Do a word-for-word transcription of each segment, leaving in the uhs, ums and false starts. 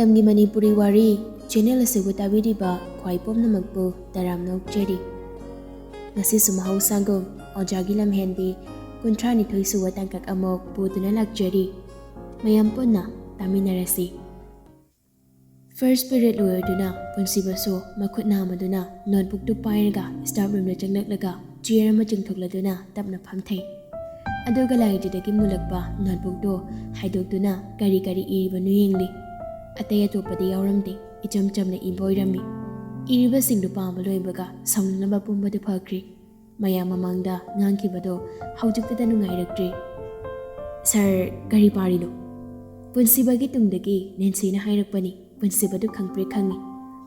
ꯃꯇꯝꯒꯤ ꯃꯅꯤꯄꯨꯔꯤ ꯋꯥꯔꯤ ꯆꯦꯅꯦꯜ ꯑꯁꯤꯕꯨ ꯇꯥꯕꯤꯔꯤꯕ ꯈ꯭ꯋꯥꯏ ꯄꯨꯝꯅꯃꯛꯄꯨ ꯇꯔꯥꯝꯅ ꯑꯣꯛꯆꯔꯤ꯫ ꯉꯁꯤꯁꯨ ꯃꯍꯧꯁꯥꯒꯨꯝ ꯑꯣꯖꯥꯒꯤ ꯂꯝꯍꯦꯟꯕꯤ ꯀꯨꯟꯊ꯭ꯔꯥꯅꯤꯊꯣꯏ ꯁꯨꯕ ꯇꯥꯡꯀꯛ ꯑꯃ ꯄꯨꯗꯨꯅ ꯂꯥꯛꯆꯔꯤ꯫ ꯃꯌꯥꯝ ꯄꯨꯟꯅ ꯇꯥꯃꯤꯟꯅꯔꯁꯤ꯫ ꯐꯥꯔꯁ ꯄꯤꯔꯤꯌꯗ ꯂꯣꯏꯔꯗꯨꯅ ꯄꯨꯟꯁꯤꯕꯁꯨ ꯃꯈꯨꯠ ꯅꯥꯝꯃꯗꯨꯅ ꯅꯣꯠꯕꯨꯛꯇꯨ ꯄꯥꯏꯔꯒ ꯁ꯭ꯇꯥꯐ ꯔꯨꯝꯗ ꯆꯪꯂꯛꯂꯒ ꯆꯤꯌꯔ ꯑꯃ ꯆꯤꯡꯊꯣꯛꯂꯗꯨꯅ ꯇꯞꯅ ꯐꯝꯊꯩ꯫ ꯑꯗꯨꯒ ꯂꯥꯏꯔꯤꯛꯇꯨꯗꯒꯤ ꯃꯨꯜꯂꯛꯄ ꯅꯣꯠꯕꯨꯛꯇꯣ ꯍꯥꯏꯗꯣꯛꯇꯨꯅ ꯀꯔꯤ ꯀꯔꯤ ꯏꯔꯤꯕꯅꯣ ꯌꯦꯡꯂꯤ꯫ ꯑꯇꯩ ꯑꯇꯣꯞꯄꯗꯤ ꯌꯥꯎꯔꯝꯗꯦ꯫ ꯏꯆꯝ ꯆꯝꯅ ꯏꯕ ꯑꯣꯏꯔꯝꯃꯤ꯫ ꯏꯔꯤꯕꯁꯤꯡꯗꯨ ꯄꯥꯕ ꯂꯣꯏꯕꯒ ꯁꯥꯎꯅꯤꯡꯅꯕ ꯄꯨꯝꯕꯗꯨ ꯐꯈ꯭ꯔꯤ꯫ ꯃꯌꯥꯝ ꯃꯃꯥꯡꯗ ꯉꯥꯡꯈꯤꯕꯗꯣ ꯍꯧꯖꯤꯛꯇꯗ ꯅꯨꯡꯉꯥꯏꯔꯛꯇ꯭ꯔꯤ꯫ "ꯁꯥꯔ, ꯀꯔꯤ ꯄꯥꯔꯤꯅꯣ?" ꯄꯨꯟꯁꯤꯕꯒꯤ ꯇꯨꯡꯗꯒꯤ ꯅꯦꯟꯁꯤꯅ ꯍꯥꯏꯔꯛꯄꯅꯤ꯫ ꯄꯨꯟꯁꯤꯕꯗꯨ ꯈꯪꯄ꯭ꯔꯦꯛ ꯈꯪꯉꯤ꯫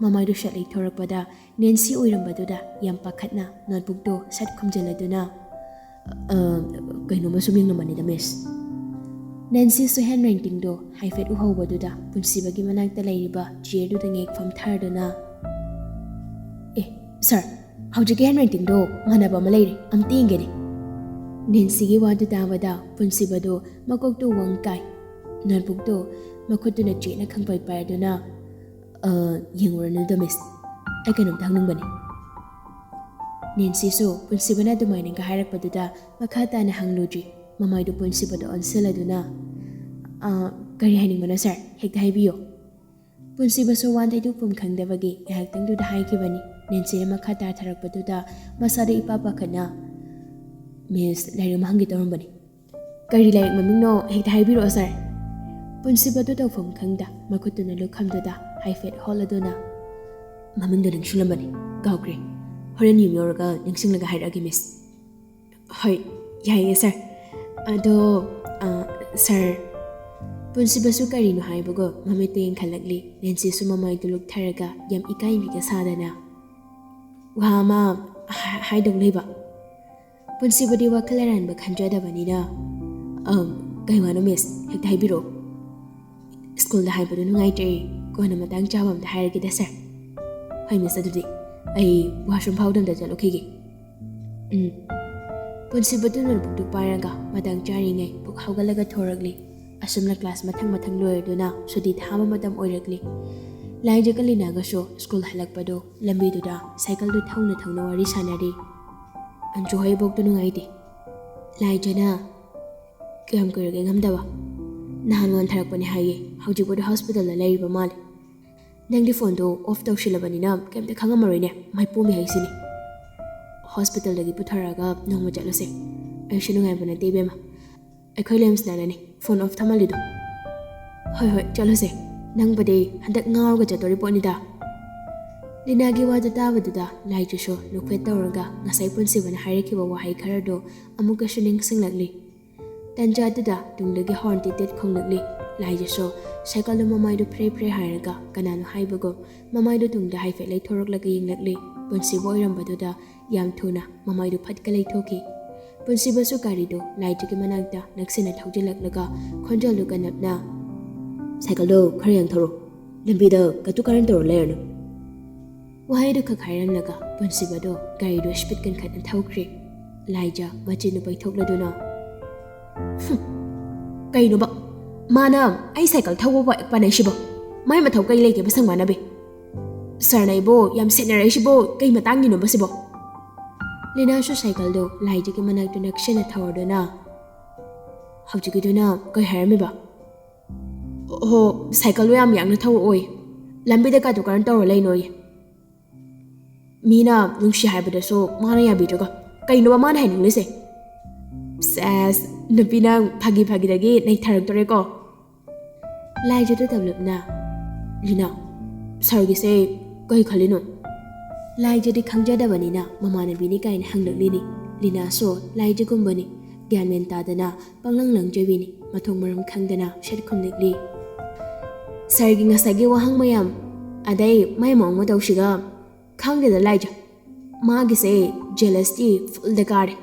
ꯃꯃꯥꯏꯗꯨ ꯁꯠ ꯂꯩꯊꯣꯔꯛꯄꯗ ꯅꯦꯟꯁꯤ ꯑꯣꯏꯔꯝꯕꯗꯨꯗ ꯌꯥꯝ ꯄꯥꯈꯠꯅ ꯅꯣꯠꯕꯨꯛꯇꯣ ꯁꯠ ꯈꯨꯝꯖꯤꯜꯂꯗꯨꯅ, "ꯑ, ꯀꯩꯅꯣꯝꯃ ꯁꯨꯝ ꯌꯦꯡꯂꯝꯕꯅꯤꯗ, ꯃꯤꯁ꯫" ꯅꯦꯟꯁꯤꯁꯨ ꯍꯦꯟ ꯔꯥꯏꯇꯤꯡꯗꯣ ꯍꯥꯏꯐꯦꯠ ꯎꯍꯧꯕꯗꯨꯗ ꯄꯨꯟꯁꯤꯕꯒꯤ ꯃꯅꯥꯛꯇ ꯂꯩꯔꯤꯕ ꯆꯤꯌꯔꯗꯨꯗ ꯉꯦꯛ ꯐꯝꯊꯔꯗꯨꯅ, "ꯑꯦ, ꯁꯥꯔ, ꯍꯧꯖꯤꯛꯀꯤ ꯍꯦꯟ ꯔꯥꯏꯇꯤꯡꯗꯣ ꯃꯥꯟꯅꯕ ꯑꯃ ꯂꯩꯔꯦ, ꯑꯝꯇ ꯌꯦꯡꯒꯦꯅꯦ꯫" ꯅꯦꯟꯁꯤꯒꯤ ꯋꯥꯗꯨ ꯇꯥꯕꯗ ꯄꯨꯟꯁꯤꯕꯗꯣ ꯃꯀꯣꯛꯇꯨ ꯋꯪ ꯀꯥꯏ꯫ ꯅꯣꯠꯕꯨꯛꯇꯣ ꯃꯈꯨꯠꯇꯨꯅ ꯆꯦꯠꯅ ꯈꯪꯄꯥꯏ ꯄꯥꯏꯗꯨꯅ, "ꯑ, ꯌꯦꯡꯉꯨꯔꯅꯨꯗ, ꯃꯤꯁ꯫ ꯑꯩ ꯀꯩꯅꯣꯝꯇ ꯍꯪꯅꯤꯡꯕꯅꯤ꯫" ꯅꯦꯟꯁꯤꯁꯨ ꯄꯨꯟꯁꯤꯕꯅ ꯑꯗꯨꯃꯥꯏꯅꯒ ꯍꯥꯏꯔꯛꯄꯗꯨꯗ ꯃꯈꯥ ꯇꯥꯅ ꯍꯪꯂꯨꯗ꯭ꯔꯤ꯫ ꯃꯃꯥꯏꯗꯨ ꯄꯨꯟꯁꯤꯕꯗ ꯑꯣꯟꯁꯤꯜꯂꯗꯨꯅ, "ꯑ, ꯀꯔꯤ ꯍꯥꯏꯅꯤꯡꯕꯅꯣ, ꯁꯥꯔ? ꯍꯦꯛꯇ ꯍꯥꯏꯕꯤꯌꯨ꯫" ꯄꯨꯟꯁꯤꯕꯁꯨ ꯋꯥ ꯇꯩꯊꯣꯛꯐꯝ ꯈꯪꯗꯕꯒꯤ ꯉꯥꯏꯍꯥꯛꯇꯪꯗꯨꯗ ꯍꯥꯏꯈꯤꯕꯅꯤ꯫ ꯅꯦꯟꯁꯤꯅ ꯃꯈꯥ ꯇꯥꯊꯔꯛꯄꯗꯨꯗ ꯃꯁꯥꯗ ꯏꯄꯥ ꯄꯥꯈꯠꯅ, "ꯃꯤꯁ, ꯂꯥꯏꯔꯤꯛ ꯑꯃ ꯍꯪꯒꯦ ꯇꯧꯔꯝꯕꯅꯤ꯫" "ꯀꯔꯤ ꯂꯥꯏꯔꯤꯛ ꯃꯃꯤꯡꯅꯣ? ꯍꯦꯛꯇ ꯍꯥꯏꯕꯤꯔꯛꯑꯣ, ꯁꯥꯔ꯫" ꯄꯨꯟꯁꯤꯕꯗꯨ ꯇꯧꯐꯝ ꯈꯪꯗ ꯃꯈꯨꯠꯇꯨꯅ ꯂꯨꯈꯝꯗꯨꯗ ꯍꯥꯏꯐꯦꯠ ꯍꯣꯠꯂꯗꯨꯅ, "ꯃꯃꯤꯡꯗꯣ ꯅꯤꯡꯁꯤꯡꯂꯝꯕꯅꯤ, ꯀꯥꯎꯈ꯭ꯔꯦ꯫ ꯍꯣꯔꯦꯟ ꯌꯨꯝ ꯌꯧꯔꯒ ꯅꯤꯡꯁꯤꯡꯂꯒ ꯍꯥꯏꯔꯛꯑꯒꯦ, ꯃꯤꯁ꯫" "ꯍꯣꯏ, ꯌꯥꯏꯌꯦ, ꯁꯥꯔ꯫ ꯑꯗꯣ, ꯑ, ꯁꯥꯔ꯫" ꯄꯨꯟꯁꯤꯕꯁꯨ ꯀꯔꯤꯅꯣ ꯍꯥꯏꯕꯒꯨꯝ ꯃꯃꯤꯠꯇ ꯌꯦꯡꯈꯠꯂꯛꯂꯤ꯫ ꯅꯦꯟꯁꯤꯁꯨ ꯃꯃꯥꯏꯗꯨ ꯂꯨꯛꯊꯔꯒ ꯌꯥꯝ ꯏꯀꯥꯏꯕꯤꯒ ꯁꯥꯗꯅ, "ꯋꯥ ꯑꯃ ꯍꯥ-, ꯍꯥꯏꯗꯧ ꯂꯩꯕ꯫" ꯄꯨꯟꯁꯤꯕꯗꯤ ꯋꯥꯈꯜ ꯑꯔꯥꯟꯕ ꯈꯟꯖꯗꯕꯅꯤꯅ, "ꯑꯝ, ꯀꯩ ꯋꯥꯅꯣ, ꯃꯤꯁ? ꯍꯦꯛꯇ ꯍꯥꯏꯕꯤꯔꯛꯑꯣ꯫" "ꯁ꯭ꯀꯨꯜꯗ ꯍꯥꯏꯕꯗꯣ ꯅꯨꯡꯉꯥꯏꯇ꯭ꯔꯦ, ꯀꯣꯟꯅ ꯃꯇꯥꯡ ꯆꯥꯕ ꯑꯝꯗ ꯍꯥꯏꯔꯒꯦꯗ, ꯁꯥꯔ꯫" "ꯍꯣꯏ, ꯃꯤꯁ, ꯑꯗꯨꯗꯤ ꯑꯩ ꯋꯥꯁꯔꯨꯝ ꯐꯥꯎꯗ ꯑꯝꯇ ꯆꯠꯂꯨꯈꯤꯒꯦ꯫" ꯎꯝ꯫ ꯄꯨꯟꯁꯤꯕꯗꯨ ꯅꯣꯠꯕꯨꯛꯇꯨ ꯄꯥꯏꯔꯒ ꯃꯇꯥꯡ ꯆꯥꯔꯤꯉꯩ ꯄꯨꯛ ꯍꯧꯒꯠꯂꯒ ꯊꯣꯔꯛꯂꯤ꯫ ꯑꯁꯨꯝꯅ ꯀ꯭ꯂꯥꯁ ꯃꯊꯪ ꯃꯊꯪ ꯂꯣꯏꯔꯗꯨꯅ ꯁꯨꯇꯤ ꯊꯥꯕ ꯃꯇꯝ ꯑꯣꯏꯔꯛꯂꯤ꯫ ꯂꯥꯏꯖꯒ ꯂꯤꯅꯥꯒꯁꯨ ꯁ꯭ꯀꯨꯜ ꯍꯜꯂꯛꯄꯗꯨ ꯂꯝꯕꯤꯗꯨꯗ ꯁꯥꯏꯀꯜꯗꯨ ꯊꯧꯅ ꯊꯧꯅ ꯋꯥꯔꯤ ꯁꯥꯟꯅꯔꯤ꯫ "ꯑꯟꯖꯨ ꯍꯣꯏ ꯏꯕꯣꯛꯇꯨ ꯅꯨꯡꯉꯥꯏꯇꯦ꯫ ꯂꯥꯏꯖꯅ ꯀꯌꯥꯝ ꯀꯨꯏꯔꯒꯦ ꯉꯝꯗꯕ? ꯅꯍꯥꯟ ꯋꯥꯟꯊꯔꯛꯄꯅꯦ ꯍꯥꯏꯌꯦ, ꯍꯧꯖꯤꯛꯄꯨꯗꯤ ꯍꯣꯁꯄꯤꯇꯥꯜꯗ ꯂꯩꯔꯤꯕ ꯃꯥꯜꯂꯦ꯫ ꯅꯪꯗꯤ ꯐꯣꯟꯗꯣ ꯑꯣꯐ ꯇꯧꯁꯤꯜꯂꯕꯅꯤꯅ ꯀꯩꯝꯇ ꯈꯪꯉꯝꯃꯔꯣꯏꯅꯦ, ꯃꯩꯄꯨ ꯃꯤꯍꯩꯁꯤꯅꯤ꯫ ꯍꯣꯁꯄꯤꯇꯥꯜꯗꯒꯤ ꯄꯨꯊꯔꯛꯑꯒ ꯅꯣꯡꯃ ꯆꯠꯂꯨꯁꯦ꯫ ꯑꯩꯁꯨ ꯅꯨꯡꯉꯥꯏꯕ ꯅꯠꯇꯦ ꯏꯕꯦꯝꯃ꯫ ꯑꯩꯈꯣꯏ ꯂꯦꯝꯁꯅꯥꯅꯅꯤ ꯐꯣꯟ ꯑꯣꯐ ꯊꯝꯍꯜꯂꯤꯗꯣ꯫ ꯍꯣꯏ ꯍꯣꯏ, ꯆꯠꯂꯨꯁꯦ꯫ ꯅꯪꯕꯨꯗꯤ ꯍꯟꯗꯛ ꯉꯥꯎꯔꯒ ꯆꯠꯇꯣꯔꯤ ꯄꯣꯠꯅꯤꯗ꯫" ꯂꯤꯅꯥꯒꯤ ꯋꯥꯗꯨ ꯇꯥꯕꯗꯨꯗ ꯂꯥꯏꯖꯁꯨ ꯅꯣꯛꯐꯦꯠ ꯇꯧꯔꯒ ꯉꯁꯥꯏ ꯄꯨꯟꯁꯤꯕꯅ ꯍꯥꯏꯔꯛꯈꯤꯕ ꯋꯥꯍꯩ ꯈꯔꯗꯣ ꯑꯃꯨꯛꯀꯁꯨ ꯅꯤꯡꯁꯤꯡꯂꯛꯂꯤ꯫ ꯇꯟꯖꯥꯗꯨꯗ ꯇꯨꯡꯗꯒꯤ ꯍꯣꯔꯟ ꯇꯤꯠ ꯇꯤꯠ ꯈꯣꯡꯂꯛꯂꯤ꯫ ꯂꯥꯏꯖꯁꯨ ꯁꯥꯏꯀꯜꯗꯨ ꯃꯃꯥꯏꯗꯨ ꯐ꯭ꯔꯦ ꯐ꯭ꯔꯦ ꯍꯥꯏꯔꯒ ꯀꯅꯥꯅꯣ ꯍꯥꯏꯕꯒꯨꯝ ꯃꯃꯥꯏꯗꯨ ꯇꯨꯡꯗ ꯍꯥꯏꯐꯦꯠ ꯂꯩꯊꯣꯔꯛꯂꯒ ꯌꯦꯡꯂꯛꯂꯤ꯫ ꯄꯨꯟꯁꯤꯕ ꯑꯣꯏꯔꯝꯕꯗꯨꯗ ꯌꯥꯝ ꯊꯨꯅ ꯃꯃꯥꯏꯗꯨ ꯐꯠꯀ ꯂꯩꯊꯣꯛꯈꯤ꯫ ꯄꯨꯟꯁꯤꯕꯁꯨ ꯒꯥꯔꯤꯗꯨ ꯂꯥꯏꯖꯒꯤ ꯃꯅꯥꯛꯇ ꯅꯛꯁꯤꯟꯅ ꯊꯧꯖꯤꯜꯂꯛꯂꯒ ꯈꯣꯟꯖꯦꯜꯗꯨ ꯀꯟꯅꯞꯅ, "ꯁꯥꯏꯀꯜꯗꯣ ꯈꯔ ꯌꯥꯡꯊꯧꯔꯣ, ꯂꯝꯕꯤꯗ ꯀꯇꯨ ꯀꯥꯔꯟ ꯇꯧꯔ ꯂꯩꯔꯅꯨ꯫" ꯋꯥꯍꯩꯗꯨ ꯈꯛ ꯍꯥꯏꯔꯝꯂꯒ ꯄꯨꯟꯁꯤꯕꯗꯣ ꯒꯥꯔꯤꯗꯨ ꯁ꯭ꯄꯤꯗ ꯀꯟꯈꯠꯅ ꯊꯧꯈ꯭ꯔꯦ꯫ ꯂꯥꯏꯖ ꯃꯆꯤꯟꯗꯨ ꯄꯩꯊꯣꯛꯂꯗꯨꯅ, "ꯍꯨꯝ, ꯀꯩꯅꯣꯕ? ꯃꯥꯅ ꯑꯩ ꯁꯥꯏꯀꯜ ꯊꯧꯕ ꯄꯥꯅꯩꯁꯤꯕꯣ? ꯃꯥꯏ ꯃꯊꯧ ꯀꯩ ꯂꯩꯒꯦꯕ ꯁꯪꯕꯥꯅꯕꯤ? ꯁꯥꯔꯅ ꯑꯩꯕꯨ ꯌꯥꯝ ꯁꯦꯟꯅꯔꯛꯏꯁꯤꯕꯨ ꯀꯩ ꯃꯇꯥꯡꯒꯤꯅꯣꯕ ꯁꯤꯕꯣ?" ꯂꯤꯅꯥꯁꯨ ꯁꯥꯏꯀꯜꯗꯨ ꯂꯥꯏꯖꯒꯤ ꯃꯅꯥꯛꯇ ꯅꯛꯁꯤꯟꯅ ꯊꯧꯔꯗꯨꯅ, "ꯍꯧꯖꯤꯛꯀꯤꯗꯨꯅ ꯀꯩ ꯍꯥꯏꯔꯝꯃꯤꯕ?" "ꯑꯣꯍꯣ, ꯁꯥꯏꯀꯜꯗꯣ ꯌꯥꯝ ꯌꯥꯡꯅ ꯊꯧꯔꯛꯑꯣꯏ, ꯂꯝꯕꯤꯗ ꯀꯥꯇꯨ ꯀꯥꯔꯟ ꯇꯧꯔ ꯂꯩꯅꯣꯌꯦ꯫ ꯃꯤꯅ ꯅꯨꯡꯁꯤ ꯍꯥꯏꯕꯗꯁꯨ ꯃꯥꯅ ꯌꯥꯕꯤꯗ꯭ꯔꯒ ꯀꯩꯅꯣꯕ ꯃꯥꯅ ꯍꯥꯏꯅꯤꯡꯂꯤꯁꯦ?" ꯁꯦꯁ, ꯅꯨꯄꯤ ꯅꯪ ꯐꯥꯒꯤ ꯐꯥꯒꯤꯗꯒꯤ ꯅꯩꯊꯔꯛꯇꯣꯔꯦꯀꯣ꯫ ꯂꯥꯏꯖꯗꯨ ꯇꯞꯂꯞꯅ, "ꯂꯤꯅꯥ, ꯁꯥꯔꯒꯤꯁꯦ ꯀꯩ ꯈꯜꯂꯤꯅꯣ?" ꯂꯥꯏꯖꯗꯤ ꯈꯪꯖꯗꯕꯅꯤꯅ ꯃꯃꯥꯟꯅꯕꯤꯅꯤ ꯀꯥꯏꯅ ꯍꯪꯂꯛꯂꯤꯅꯤ꯫ ꯂꯤꯅꯥꯁꯨ ꯂꯥꯏꯖꯒꯨꯝꯕꯅꯤ, ꯒ꯭ꯌꯥꯟ ꯃꯦꯟ ꯇꯥꯗꯅ ꯄꯪꯂꯪ ꯂꯪꯖꯕꯤꯅꯤ, ꯃꯊꯣꯡ ꯃꯔꯝ ꯈꯪꯗꯅ ꯁꯠ ꯈꯨꯝꯂꯛꯂꯤ꯫ "ꯁꯥꯔꯒꯤ ꯉꯁꯥꯏꯒꯤ ꯋꯥꯍꯪ ꯃꯌꯥꯝ, ꯑꯗꯩ ꯃꯥꯏ ꯃꯑꯣꯡ ꯃꯇꯧꯁꯤꯒ ꯈꯪꯗꯦꯗ ꯂꯥꯏꯖ, ꯃꯥꯒꯤꯁꯦ ꯖꯦꯂꯁꯇꯤ ꯐꯨꯜꯗ ꯀꯥꯔꯦ꯫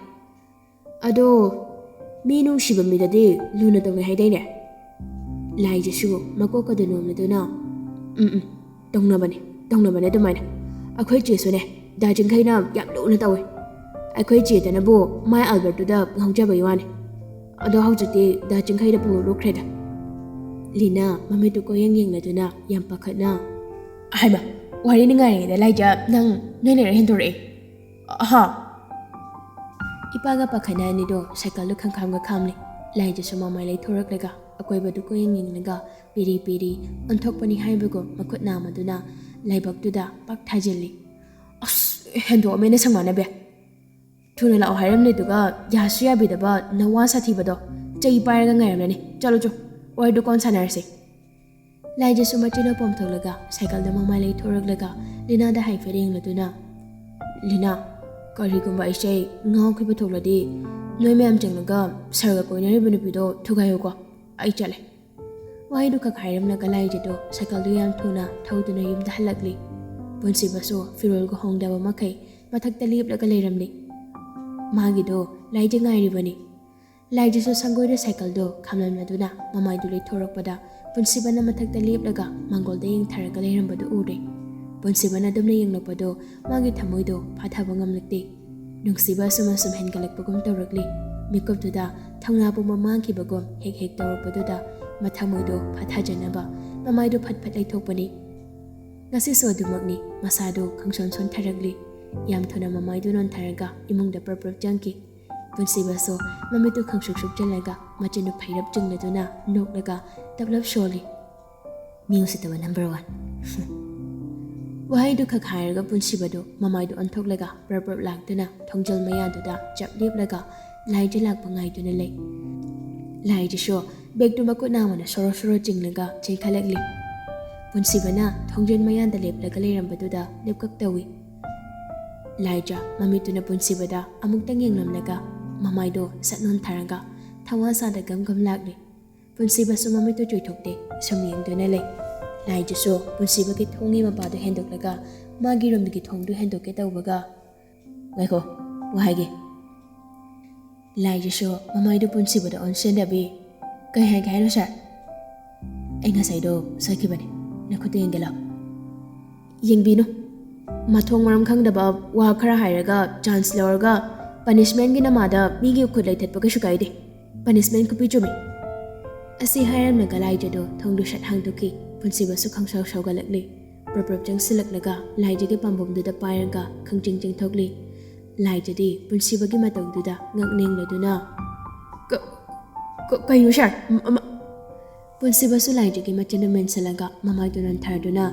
ꯑꯗꯣ ꯃꯤ ꯅꯨꯡꯁꯤꯕ ꯃꯤꯗꯗꯤ ꯂꯨꯅ ꯇꯧꯅꯩ ꯍꯥꯏꯗꯥꯏꯅꯦ?" ꯂꯥꯏꯖꯁꯨ ꯃꯀꯣꯛꯀꯗꯨ ꯅꯣꯝꯂꯗꯨꯅ, "ꯎꯝ ꯎꯝ, ꯇꯧꯅꯕꯅꯦ, ꯇꯧꯅꯕꯅꯦ ꯑꯗꯨꯃꯥꯏꯅ꯫ ꯑꯩꯈꯣꯏ ꯆꯦꯁꯨꯅꯦ ꯗꯥ ꯆꯤꯡꯈꯩꯅ ꯌꯥꯝ ꯂꯨꯅ ꯇꯧꯋꯦ꯫ ꯑꯩꯈꯣꯏ ꯆꯦꯗꯅꯕꯨ ꯃꯥꯏ ꯑꯜꯕꯔꯠꯇꯨꯗ ꯉꯥꯎꯖꯕꯒꯤ ꯋꯥꯅꯦ꯫ ꯑꯗꯣ ꯍꯧꯖꯤꯛꯇꯤ ꯗꯥ ꯆꯤꯡꯈꯩꯗ ꯄꯨꯔꯨꯈ꯭ꯔꯦꯗ꯫ ꯂꯤꯅꯥ ꯃꯃꯤꯠꯇꯨ ꯀꯣꯏꯌꯦꯡ ꯌꯦꯡꯂꯗꯨꯅ ꯌꯥꯝ ꯄꯥꯈꯠꯅ, "ꯍꯥꯏꯃ, ꯋꯥꯔꯤ ꯅꯨꯡꯉꯥꯏꯔꯤꯉꯩꯗ ꯂꯥꯏꯖ ꯅꯪ ꯅꯣꯏ ꯂꯩꯔ ꯍꯦꯟꯗꯣꯔꯛꯑꯦ꯫ ꯑꯍꯥ!" ꯏꯄꯥꯒ ꯄꯥꯈꯠꯅ ꯑꯅꯤꯗꯣ ꯁꯥꯏꯀꯜꯗꯨ ꯈꯪꯈꯥꯝꯒ ꯈꯥꯝꯂꯤ꯫ ꯂꯥꯏꯖꯁꯨ ꯃꯃꯥꯏ ꯂꯩꯊꯣꯔꯛꯂꯒ ꯑꯀꯣꯏꯕꯗꯨ ꯀꯣꯏꯌꯦꯡ ꯌꯦꯡꯂꯒ ꯄꯤꯔꯤ ꯄꯤꯔꯤ ꯑꯣꯟꯊꯣꯛꯄꯅꯤ ꯍꯥꯏꯕꯒꯨꯝ ꯃꯈꯨꯠ ꯅꯥꯝꯃꯗꯨꯅ ꯂꯥꯏꯕꯛꯇꯨꯗ ꯄꯥꯛ ꯊꯥꯖꯤꯜꯂꯤ꯫ "ꯑꯁ, ꯍꯦꯟꯗꯣꯛꯑꯝꯃꯦꯅꯦ ꯁꯪꯃꯥꯟꯅꯕꯤ꯫ ꯊꯨꯅ ꯂꯥꯛꯑꯣ ꯍꯥꯏꯔꯝꯂꯤꯗꯨꯒ ꯌꯥꯁꯨ ꯌꯥꯕꯤꯗꯕ ꯅꯋꯥ ꯁꯥꯊꯤꯕꯗꯣ꯫ ꯆꯩ ꯄꯥꯏꯔꯒ ꯉꯥꯏꯔꯝꯂꯅꯤ꯫ ꯆꯠꯂꯨ ꯆꯣ, ꯋꯥꯔꯤꯗꯨ ꯀꯣꯟ ꯁꯥꯟꯅꯔꯁꯤ꯫" ꯂꯥꯏꯖꯁꯨ ꯃꯆꯤꯟꯅ ꯄꯣꯝꯊꯣꯛꯂꯒ ꯁꯥꯏꯀꯜꯗ ꯃꯃꯥꯏ ꯂꯩꯊꯣꯔꯛꯂꯒ ꯂꯤꯅꯥꯗ ꯍꯥꯏꯐꯦꯠ ꯌꯦꯡꯂꯗꯨꯅ, "ꯂꯤꯅꯥ, ꯀꯔꯤꯒꯨꯝꯕ ꯑꯩꯁꯦ ꯉꯥꯎꯈꯤꯕ ꯊꯣꯛꯂꯗꯤ ꯅꯣꯏ ꯃꯌꯥꯝ ꯆꯪꯂꯒ ꯁꯥꯔꯒ ꯀꯣꯏꯅꯔꯤꯕ ꯅꯨꯄꯤꯗꯣ ꯊꯨꯒꯥꯏꯌꯨꯀꯣ꯫ ꯑꯩ ꯆꯠꯂꯦ꯫" ꯋꯥꯍꯩꯗꯨ ꯈꯛ ꯍꯥꯏꯔꯝꯂꯒ ꯂꯥꯏꯖꯗꯨ ꯁꯥꯏꯀꯜꯗꯨ ꯌꯥꯝ ꯊꯨꯅ ꯊꯧꯗꯨꯅ ꯌꯨꯝꯗ ꯍꯜꯂꯛꯂꯤ꯫ ꯄꯨꯟꯁꯤꯕꯁꯨ ꯐꯤꯔꯣꯜꯒ ꯍꯣꯡꯗꯕ ꯃꯈꯩ ꯃꯊꯛꯇ ꯂꯦꯞꯂꯒ ꯂꯩꯔꯝꯂꯤ꯫ ꯃꯥꯒꯤꯗꯣ ꯂꯥꯏꯖ ꯉꯥꯏꯔꯤꯕꯅꯤ꯫ ꯂꯥꯏꯖꯁꯨ ꯁꯪꯒꯣꯏꯗ ꯁꯥꯏꯀꯜꯗꯨ ꯈꯥꯝꯂꯝꯂꯗꯨꯅ ꯃꯃꯥꯏꯗꯨ ꯂꯩꯊꯣꯔꯛꯄꯗ ꯄꯨꯟꯁꯤꯕꯅ ꯃꯊꯛꯇ ꯂꯦꯞꯂꯒ ꯃꯥꯡꯒꯣꯜꯗ ꯌꯦꯡꯊꯔꯒ ꯂꯩꯔꯝꯕꯗꯨ ꯎꯔꯦ꯫ ꯄꯨꯟꯁꯤꯕꯅ ꯑꯗꯨꯝꯅ ꯌꯦꯡꯂꯛꯄꯗꯨ ꯃꯥꯒꯤ ꯊꯃꯣꯏꯗꯣ ꯐꯥꯊꯕ ꯉꯝꯂꯛꯇꯦ꯫ ꯅꯨꯡꯁꯤꯕ ꯑꯁꯨꯝ ꯑꯁꯨꯝ ꯍꯦꯟꯒꯠꯂꯛꯄꯒꯨꯝ ꯇꯧꯔꯛꯂꯤ꯫ ꯃꯤꯀꯨꯞꯇꯨꯗ ꯊꯧꯅꯥ ꯄꯨꯝꯕ ꯃꯥꯡꯈꯤꯕꯒꯨꯝ ꯍꯦꯛ ꯍꯦꯛ ꯇꯧꯔꯛꯄꯗꯨꯗ ꯃꯊꯃꯣꯏꯗꯣ ꯐꯥꯊꯖꯅꯕ ꯃꯃꯥꯏꯗꯨ ꯐꯠ ꯐꯠ ꯂꯩꯊꯣꯛꯄꯅꯤ꯫ ꯉꯁꯤꯁꯨ ꯑꯗꯨꯃꯛꯅꯤ, ꯃꯁꯥꯗꯨ ꯈꯪꯁꯣꯟ ꯁꯣꯟꯊꯔꯛꯂꯤ꯫ ꯌꯥꯝ ꯊꯨꯅ ꯃꯃꯥꯏꯗꯨ ꯅꯣꯟꯊꯔꯒ ꯏꯃꯨꯡꯗ ꯄ꯭ꯔꯞ ꯄ꯭ꯔꯞ ꯆꯪꯈꯤ꯫ ꯄꯨꯟꯁꯤꯕꯁꯨ ꯃꯃꯤꯠꯇꯨ ꯈꯪꯁꯨꯛ ꯁꯨꯛꯆꯜꯂꯒ ꯃꯆꯤꯟꯗꯨ ꯐꯩꯔꯞ ꯆꯤꯡꯂꯗꯨꯅ ꯅꯣꯛꯂꯒ ꯇꯞꯂꯞ ꯁꯣꯜꯂꯤ꯫ "ꯃꯤ ꯎꯁꯤꯠꯇꯕ ꯅꯝꯕꯔ ꯋꯥꯟ꯫" ꯋꯥꯍꯩꯗꯨ ꯈꯛ ꯍꯥꯏꯔꯒ ꯄꯨꯟꯁꯤꯕꯗꯨ ꯃꯃꯥꯏꯗꯨ ꯑꯣꯟꯊꯣꯛꯂꯒ ꯄ꯭ꯔꯞ ꯄ꯭ꯔꯞ ꯂꯥꯛꯇꯨꯅ ꯊꯣꯡꯖꯤꯜ ꯃꯌꯥꯗꯨꯗ ꯆꯞ ꯂꯦꯞꯂꯒ ꯂꯥꯏꯖ ꯂꯥꯛꯄ ꯉꯥꯏꯗꯨꯅ ꯂꯩ꯫ ꯂꯥꯏꯖꯁꯨ ꯕꯦꯒꯇꯨ ꯃꯈꯨꯠ ꯅꯥꯝꯃꯅ ꯁꯣꯔꯣ ꯁꯣꯔꯣ ꯆꯤꯡꯂꯒ ꯆꯦꯟꯈꯠꯂꯛꯂꯤ꯫ ꯄꯨꯟꯁꯤꯕꯅ ꯊꯣꯡꯖꯤꯜ ꯃꯌꯥꯗ ꯂꯦꯞꯂꯒ ꯂꯩꯔꯝꯕꯗꯨꯗ ꯂꯦꯞꯀꯛ ꯇꯧꯏ꯫ ꯂꯥꯏꯖ ꯃꯃꯤꯠꯇꯨꯅ ꯄꯨꯟꯁꯤꯕꯗ ꯑꯃꯨꯛꯇꯪ ꯌꯦꯡꯂꯝꯂꯒ ꯃꯃꯥꯏꯗꯣ ꯁꯠ ꯅꯣꯟꯊꯔꯒ ꯊꯋꯥ ꯁꯥꯗ ꯒꯝ ꯒꯝ ꯂꯥꯛꯂꯤ꯫ ꯄꯨꯟꯁꯤꯕꯁꯨ ꯃꯃꯤꯠꯇꯨ ꯆꯣꯏꯊꯣꯛꯇꯦ, ꯁꯨꯝ ꯌꯦꯡꯗꯨꯅ ꯂꯩ꯫ ꯂꯥꯏꯖꯁꯨ ꯄꯨꯟꯁꯤꯕꯒꯤ ꯊꯣꯡꯒꯤ ꯃꯄꯥꯗꯨ ꯍꯦꯟꯗꯣꯛꯂꯒ ꯃꯥꯒꯤ ꯔꯨꯝꯒꯤ ꯊꯣꯡꯗꯨ ꯍꯦꯟꯗꯣꯛꯀꯦ ꯇꯧꯕꯒ, "ꯉꯥꯏꯈꯣ, ꯋꯥ ꯍꯥꯏꯒꯦ꯫" ꯂꯥꯏꯖꯁꯨ ꯃꯃꯥꯏꯗꯨ ꯄꯨꯟꯁꯤꯕꯗ ꯑꯣꯟꯁꯤꯟꯗꯕꯤ, "ꯀꯩ ꯍꯥꯏꯒꯦ ꯍꯥꯏꯅꯣ ꯁꯥꯔ?" "ꯑꯩ ꯉꯁꯥꯏꯗꯣ ꯁꯣꯏꯈꯤꯕꯅꯦ, ꯅꯈꯨꯠꯇ ꯌꯦꯡꯒꯦ ꯂꯥꯎ꯫" "ꯌꯦꯡꯕꯤꯅꯨ, ꯃꯊꯣꯡ ꯃꯔꯝ ꯈꯪꯗꯕ ꯋꯥ ꯈꯔ ꯍꯥꯏꯔꯒ ꯆꯥꯟꯁ ꯂꯧꯔꯒ ꯄꯅꯤꯁꯃꯦꯟꯒꯤ ꯅꯃꯥꯗ ꯃꯤꯒꯤ ꯈꯨꯠ ꯂꯩꯊꯠꯄ ꯀꯩꯁꯨ ꯀꯥꯏꯗꯦ꯫ ꯄꯅꯤꯁꯃꯦꯟ ꯈꯨꯄꯤ ꯆꯨꯝꯃꯤ꯫ ꯑꯁꯤ ꯍꯥꯏꯔꯝꯂꯒ ꯂꯥꯏꯖꯗꯣ ꯊꯣꯡꯗꯨ ꯁꯠ ꯍꯥꯡꯗꯣꯛꯈꯤ꯫ ꯄꯨꯟꯁꯤꯕꯁꯨ ꯈꯪꯁꯥꯎ ꯁꯥꯎꯒꯠꯂꯛꯂꯤ꯫ ꯄ꯭ꯔꯞ ꯄ꯭ꯔꯞ ꯆꯪꯁꯤꯜꯂꯛꯂꯒ ꯂꯥꯏꯖꯒꯤ ꯄꯥꯝꯕꯣꯝꯗꯨꯗ ꯄꯥꯏꯔꯒ ꯈꯪꯆꯤꯡ ꯆꯤꯡꯊꯣꯛꯂꯤ꯫ ꯂꯥꯏꯖꯗꯤ ꯄꯨꯟꯁꯤꯕꯒꯤ ꯃꯇꯧꯗꯨꯗ ꯉꯛ ꯅꯦꯡꯂꯗꯨꯅ, "ꯀ-, ꯀ-, ꯀꯩꯅꯣ ꯁꯥꯔ?" ꯄꯨꯟꯁꯤꯕꯁꯨ ꯂꯥꯏꯖꯒꯤ ꯃꯆꯤꯟꯗꯨ ꯃꯦꯟꯁꯤꯜꯂꯒ ꯃꯃꯥꯏꯗꯨ ꯅꯣꯟꯊꯔꯗꯨꯅ,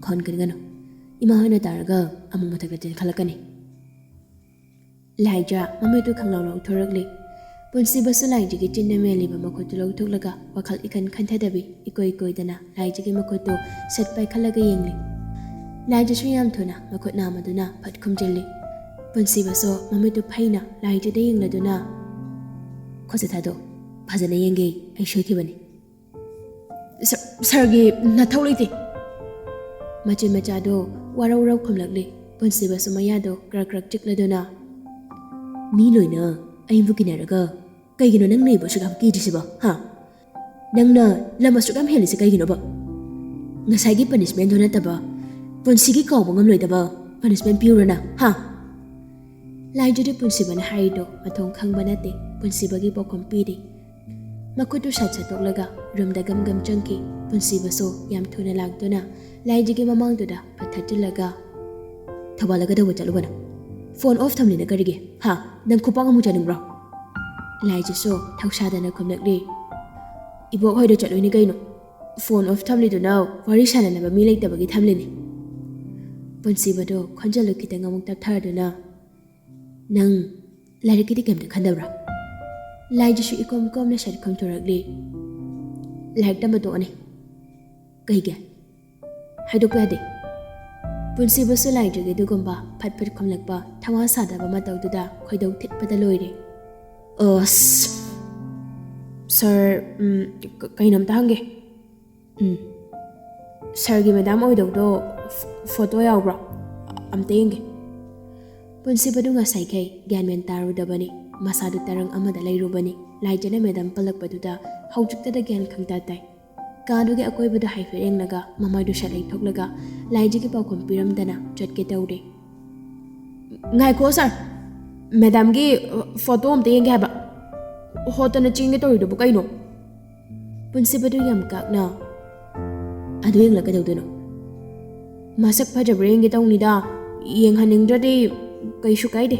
"ꯈꯣꯟ ꯀꯟꯒꯅꯨ, ꯏꯃꯥ ꯍꯣꯏꯅ ꯇꯥꯔꯒ ꯑꯃꯨꯛ ꯃꯊꯛꯇ ꯆꯦꯟꯈꯠꯂꯛꯀꯅꯤ꯫" ꯂꯥꯏꯖ ꯃꯃꯤꯠꯇꯨ ꯈꯪꯂꯥꯎ ꯂꯥꯎꯊꯣꯔꯛꯂꯤ꯫ ꯄꯨꯟꯁꯤꯕꯁꯨ ꯂꯥꯏꯖꯒꯤ ꯆꯤꯟꯅ ꯃꯦꯜꯂꯤꯕ ꯃꯈꯨꯠꯇꯨ ꯂꯧꯊꯣꯛꯂꯒ ꯋꯥꯈꯜ ꯏꯈꯟ ꯈꯟꯊꯗꯕꯤ ꯏꯀꯣꯏ ꯀꯣꯏꯗꯅ ꯂꯥꯏꯖꯒꯤ ꯃꯈꯨꯠꯇꯨ ꯁꯠ ꯄꯥꯏꯈꯠꯂꯒ ꯌꯦꯡꯂꯤ꯫ ꯂꯥꯏꯖꯁꯨ ꯌꯥꯝ ꯊꯨꯅ ꯃꯈꯨꯠ ꯅꯥꯝꯃꯗꯨꯅ ꯐꯠ ꯈꯨꯝꯖꯤꯜꯂꯤ꯫ ꯄꯨꯟꯁꯤꯕꯁꯨ ꯃꯃꯤꯠꯇꯨ ꯐꯩꯅ ꯂꯥꯏꯖꯗ ꯌꯦꯡꯂꯗꯨꯅ, "ꯈꯨꯠꯁꯦ ꯊꯥꯗꯣꯛ, ꯐꯖꯅ ꯌꯦꯡꯒꯦ, ꯑꯩ ꯁꯣꯏꯈꯤꯕꯅꯤ꯫" "ꯁ-, ꯁꯥꯔꯒꯤ ꯅꯊꯧ ꯂꯩꯇꯦ꯫" ꯃꯆꯤꯟ ꯃꯆꯥꯗꯣ ꯋꯥꯔꯧ ꯔꯧ ꯈꯨꯝꯂꯛꯂꯤ꯫ ꯄꯨꯟꯁꯤꯕꯁꯨ ꯃꯌꯥꯗꯣ ꯀ꯭ꯔꯛ ꯀ꯭ꯔꯛ ꯆꯤꯛꯂꯗꯨꯅ, "ꯃꯤ ꯂꯣꯏꯅ ꯑꯩꯕꯨ ꯀꯤꯅꯔꯒ ꯀꯩꯒꯤꯅꯣ ꯅꯪꯅ ꯑꯩꯕꯨ ꯑꯁꯨꯛ ꯌꯥꯝ ꯀꯤꯗ꯭ꯔꯤꯁꯤꯕꯣ, ꯍꯥ? ꯅꯪꯅ ꯂꯝ ꯑꯁꯨꯛ ꯌꯥꯝ ꯍꯦꯜꯂꯤꯁꯦ ꯀꯩꯒꯤꯅꯣꯕ? ꯉꯁꯥꯏꯒꯤ ꯄꯅꯤꯁꯃꯦꯟꯗꯣ ꯅꯠꯇꯕ ꯄꯨꯟꯁꯤꯒꯤ ꯀꯥꯎꯕ ꯉꯝꯂꯣꯏꯗꯕ ꯄꯅꯤꯁꯃꯦꯟ ꯄꯤꯌꯨꯔꯅ, ꯍꯥ?" ꯂꯥꯏꯖꯗꯤ ꯄꯨꯟꯁꯤꯕꯅ ꯍꯥꯏꯔꯤꯗꯣ ꯃꯊꯣꯡ ꯈꯪꯕ ꯅꯠꯇꯦ꯫ ꯄꯨꯟꯁꯤꯕꯒꯤ ꯄꯥꯎꯈꯨꯝ ꯄꯤꯔꯤ꯫ ꯃꯈꯨꯠꯇꯨ ꯁꯠ ꯁꯠꯇꯣꯛꯂꯒ ꯔꯨꯝꯗ ꯒꯝ ꯒꯝ ꯆꯪꯈꯤ꯫ ꯄꯨꯟꯁꯤꯕꯁꯨ ꯌꯥꯝ ꯊꯨꯅ ꯂꯥꯛꯇꯨꯅ ꯂꯥꯏꯖꯒꯤ ꯃꯃꯥꯡꯗꯨꯗ ꯐꯠ ꯊꯠꯆꯤꯜꯂꯒ, "ꯊꯧꯕꯥꯜꯗ ꯀꯩꯗꯧꯕ ꯆꯠꯂꯨꯕꯅꯣ? ꯐꯣꯟ ꯑꯣꯐ ꯊꯝꯂꯤꯅ ꯀꯔꯤꯒꯤ? ꯍꯥ? ꯅꯪ ꯈꯨꯄꯥꯛ ꯑꯃꯨꯛ ꯆꯥꯅꯤꯡꯕ꯭ꯔꯣ?" ꯂꯥꯏꯖꯁꯨ ꯊꯧꯁꯥꯗꯅ ꯈꯨꯝꯂꯛꯂꯤ, "ꯏꯕꯣꯛ ꯍꯣꯏꯗ ꯆꯠꯂꯨꯏꯅꯤ ꯀꯩꯅꯣ꯫ ꯐꯣꯟ ꯑꯣꯐ ꯊꯝꯂꯤꯗꯨꯅ ꯋꯥꯔꯤ ꯁꯥꯟꯅꯅꯕ ꯃꯤ ꯂꯩꯇꯕꯒꯤ ꯊꯝꯂꯤꯅꯤ꯫" ꯄꯨꯟꯁꯤꯕꯗꯣ ꯈꯣꯟꯖꯦꯜꯗꯨ ꯈꯤꯇꯪ ꯑꯃꯨꯛ ꯇꯞꯊꯔꯗꯨꯅ, "ꯅꯪ ꯂꯥꯏꯔꯤꯛꯀꯤꯗꯤ ꯀꯩꯝꯇ ꯈꯟꯗꯕ꯭ꯔꯥ?" ꯂꯥꯏꯖꯁꯨ ꯏꯀꯣꯝ ꯀꯣꯝꯅ ꯁꯠ ꯈꯨꯝꯊꯣꯔꯛꯂꯤ, "ꯂꯥꯏꯔꯤꯛ ꯇꯝꯕ ꯇꯣꯛꯑꯅꯤ꯫" "ꯀꯩꯒꯤ?" "ꯍꯥꯏꯗꯣꯛꯄ ꯌꯥꯗꯦ꯫" ꯄꯨꯟꯁꯤꯕꯁꯨ ꯂꯥꯏꯖꯒꯤ ꯑꯗꯨꯒꯨꯝꯕ ꯐꯠ ꯐꯠ ꯈꯨꯝꯂꯛꯄ ꯊꯋꯥ ꯁꯥꯗꯕ ꯃꯇꯧꯗꯨꯗ ꯈꯣꯏꯗꯧ ꯊꯤꯠꯄꯗ ꯂꯣꯏꯔꯦ꯫ "ꯑꯁ, ꯁꯥꯔ, ꯎꯝ, ꯀ-, ꯀꯩꯅꯣꯝꯇ ꯍꯪꯒꯦ꯫" "ꯎꯝ, ꯁꯥꯔꯒꯤ ꯃꯦꯗꯥꯝ ꯑꯣꯏꯗꯧꯗꯣ ꯐ-, ꯐꯣꯇꯣ ꯌꯥꯎꯕ꯭ꯔꯣ? ꯑꯝꯇ ꯌꯦꯡꯒꯦ꯫" ꯄꯨꯟꯁꯤꯕꯗꯨ ꯉꯁꯥꯏꯈꯩ ꯒ꯭ꯌꯥꯟ ꯃꯦꯟ ꯇꯥꯔꯨꯗꯕꯅꯤ꯫ ꯃꯁꯥꯗꯨ ꯇꯔꯪ ꯑꯃꯗ ꯂꯩꯔꯨꯕꯅꯤ꯫ ꯂꯥꯏꯖꯅ ꯃꯦꯗꯥꯝ ꯄꯜꯂꯛꯄꯗꯨꯗ ꯍꯧꯖꯤꯛꯇꯗ ꯒ꯭ꯌꯥꯟ ꯈꯪꯇꯥ ꯇꯥꯏ꯫ ꯀꯥꯗꯨꯒꯤ ꯑꯀꯣꯏꯕꯗ ꯍꯥꯏꯐꯦꯠ ꯌꯦꯡꯂꯒ ꯃꯃꯥꯏꯗꯨ ꯁꯠ ꯂꯩꯊꯣꯛꯂꯒ ꯂꯥꯏꯖꯒꯤ ꯄꯥꯎꯈꯨꯝ ꯄꯤꯔꯝꯗꯅ ꯆꯠꯀꯦ ꯇꯧꯔꯦ꯫ "ꯉꯥꯏꯈꯣ ꯁꯥꯔ, ꯃꯦꯗꯥꯝꯒꯤ ꯐꯣꯇꯣ ꯑꯝꯇ ꯌꯦꯡꯒꯦ ꯍꯥꯏꯕ꯫" ꯍꯣꯠꯇꯅ ꯆꯦꯟꯒꯦ ꯇꯧꯔꯤꯗꯨꯕꯨ ꯀꯩꯅꯣ? ꯄꯨꯟꯁꯤꯕꯗꯨ ꯌꯥꯝ ꯀꯥꯛꯅ, "ꯑꯗꯨ ꯌꯦꯡꯂꯒ ꯀꯩꯗꯧꯗꯣꯏꯅꯣ? ꯃꯁꯛ ꯐꯖꯕ꯭ꯔꯥ ꯌꯦꯡꯒꯦ ꯇꯧꯅꯤꯗ, ꯌꯦꯡꯍꯟꯅꯤꯡꯗ꯭ꯔꯗꯤ ꯀꯩꯁꯨ ꯀꯥꯏꯗꯦ꯫"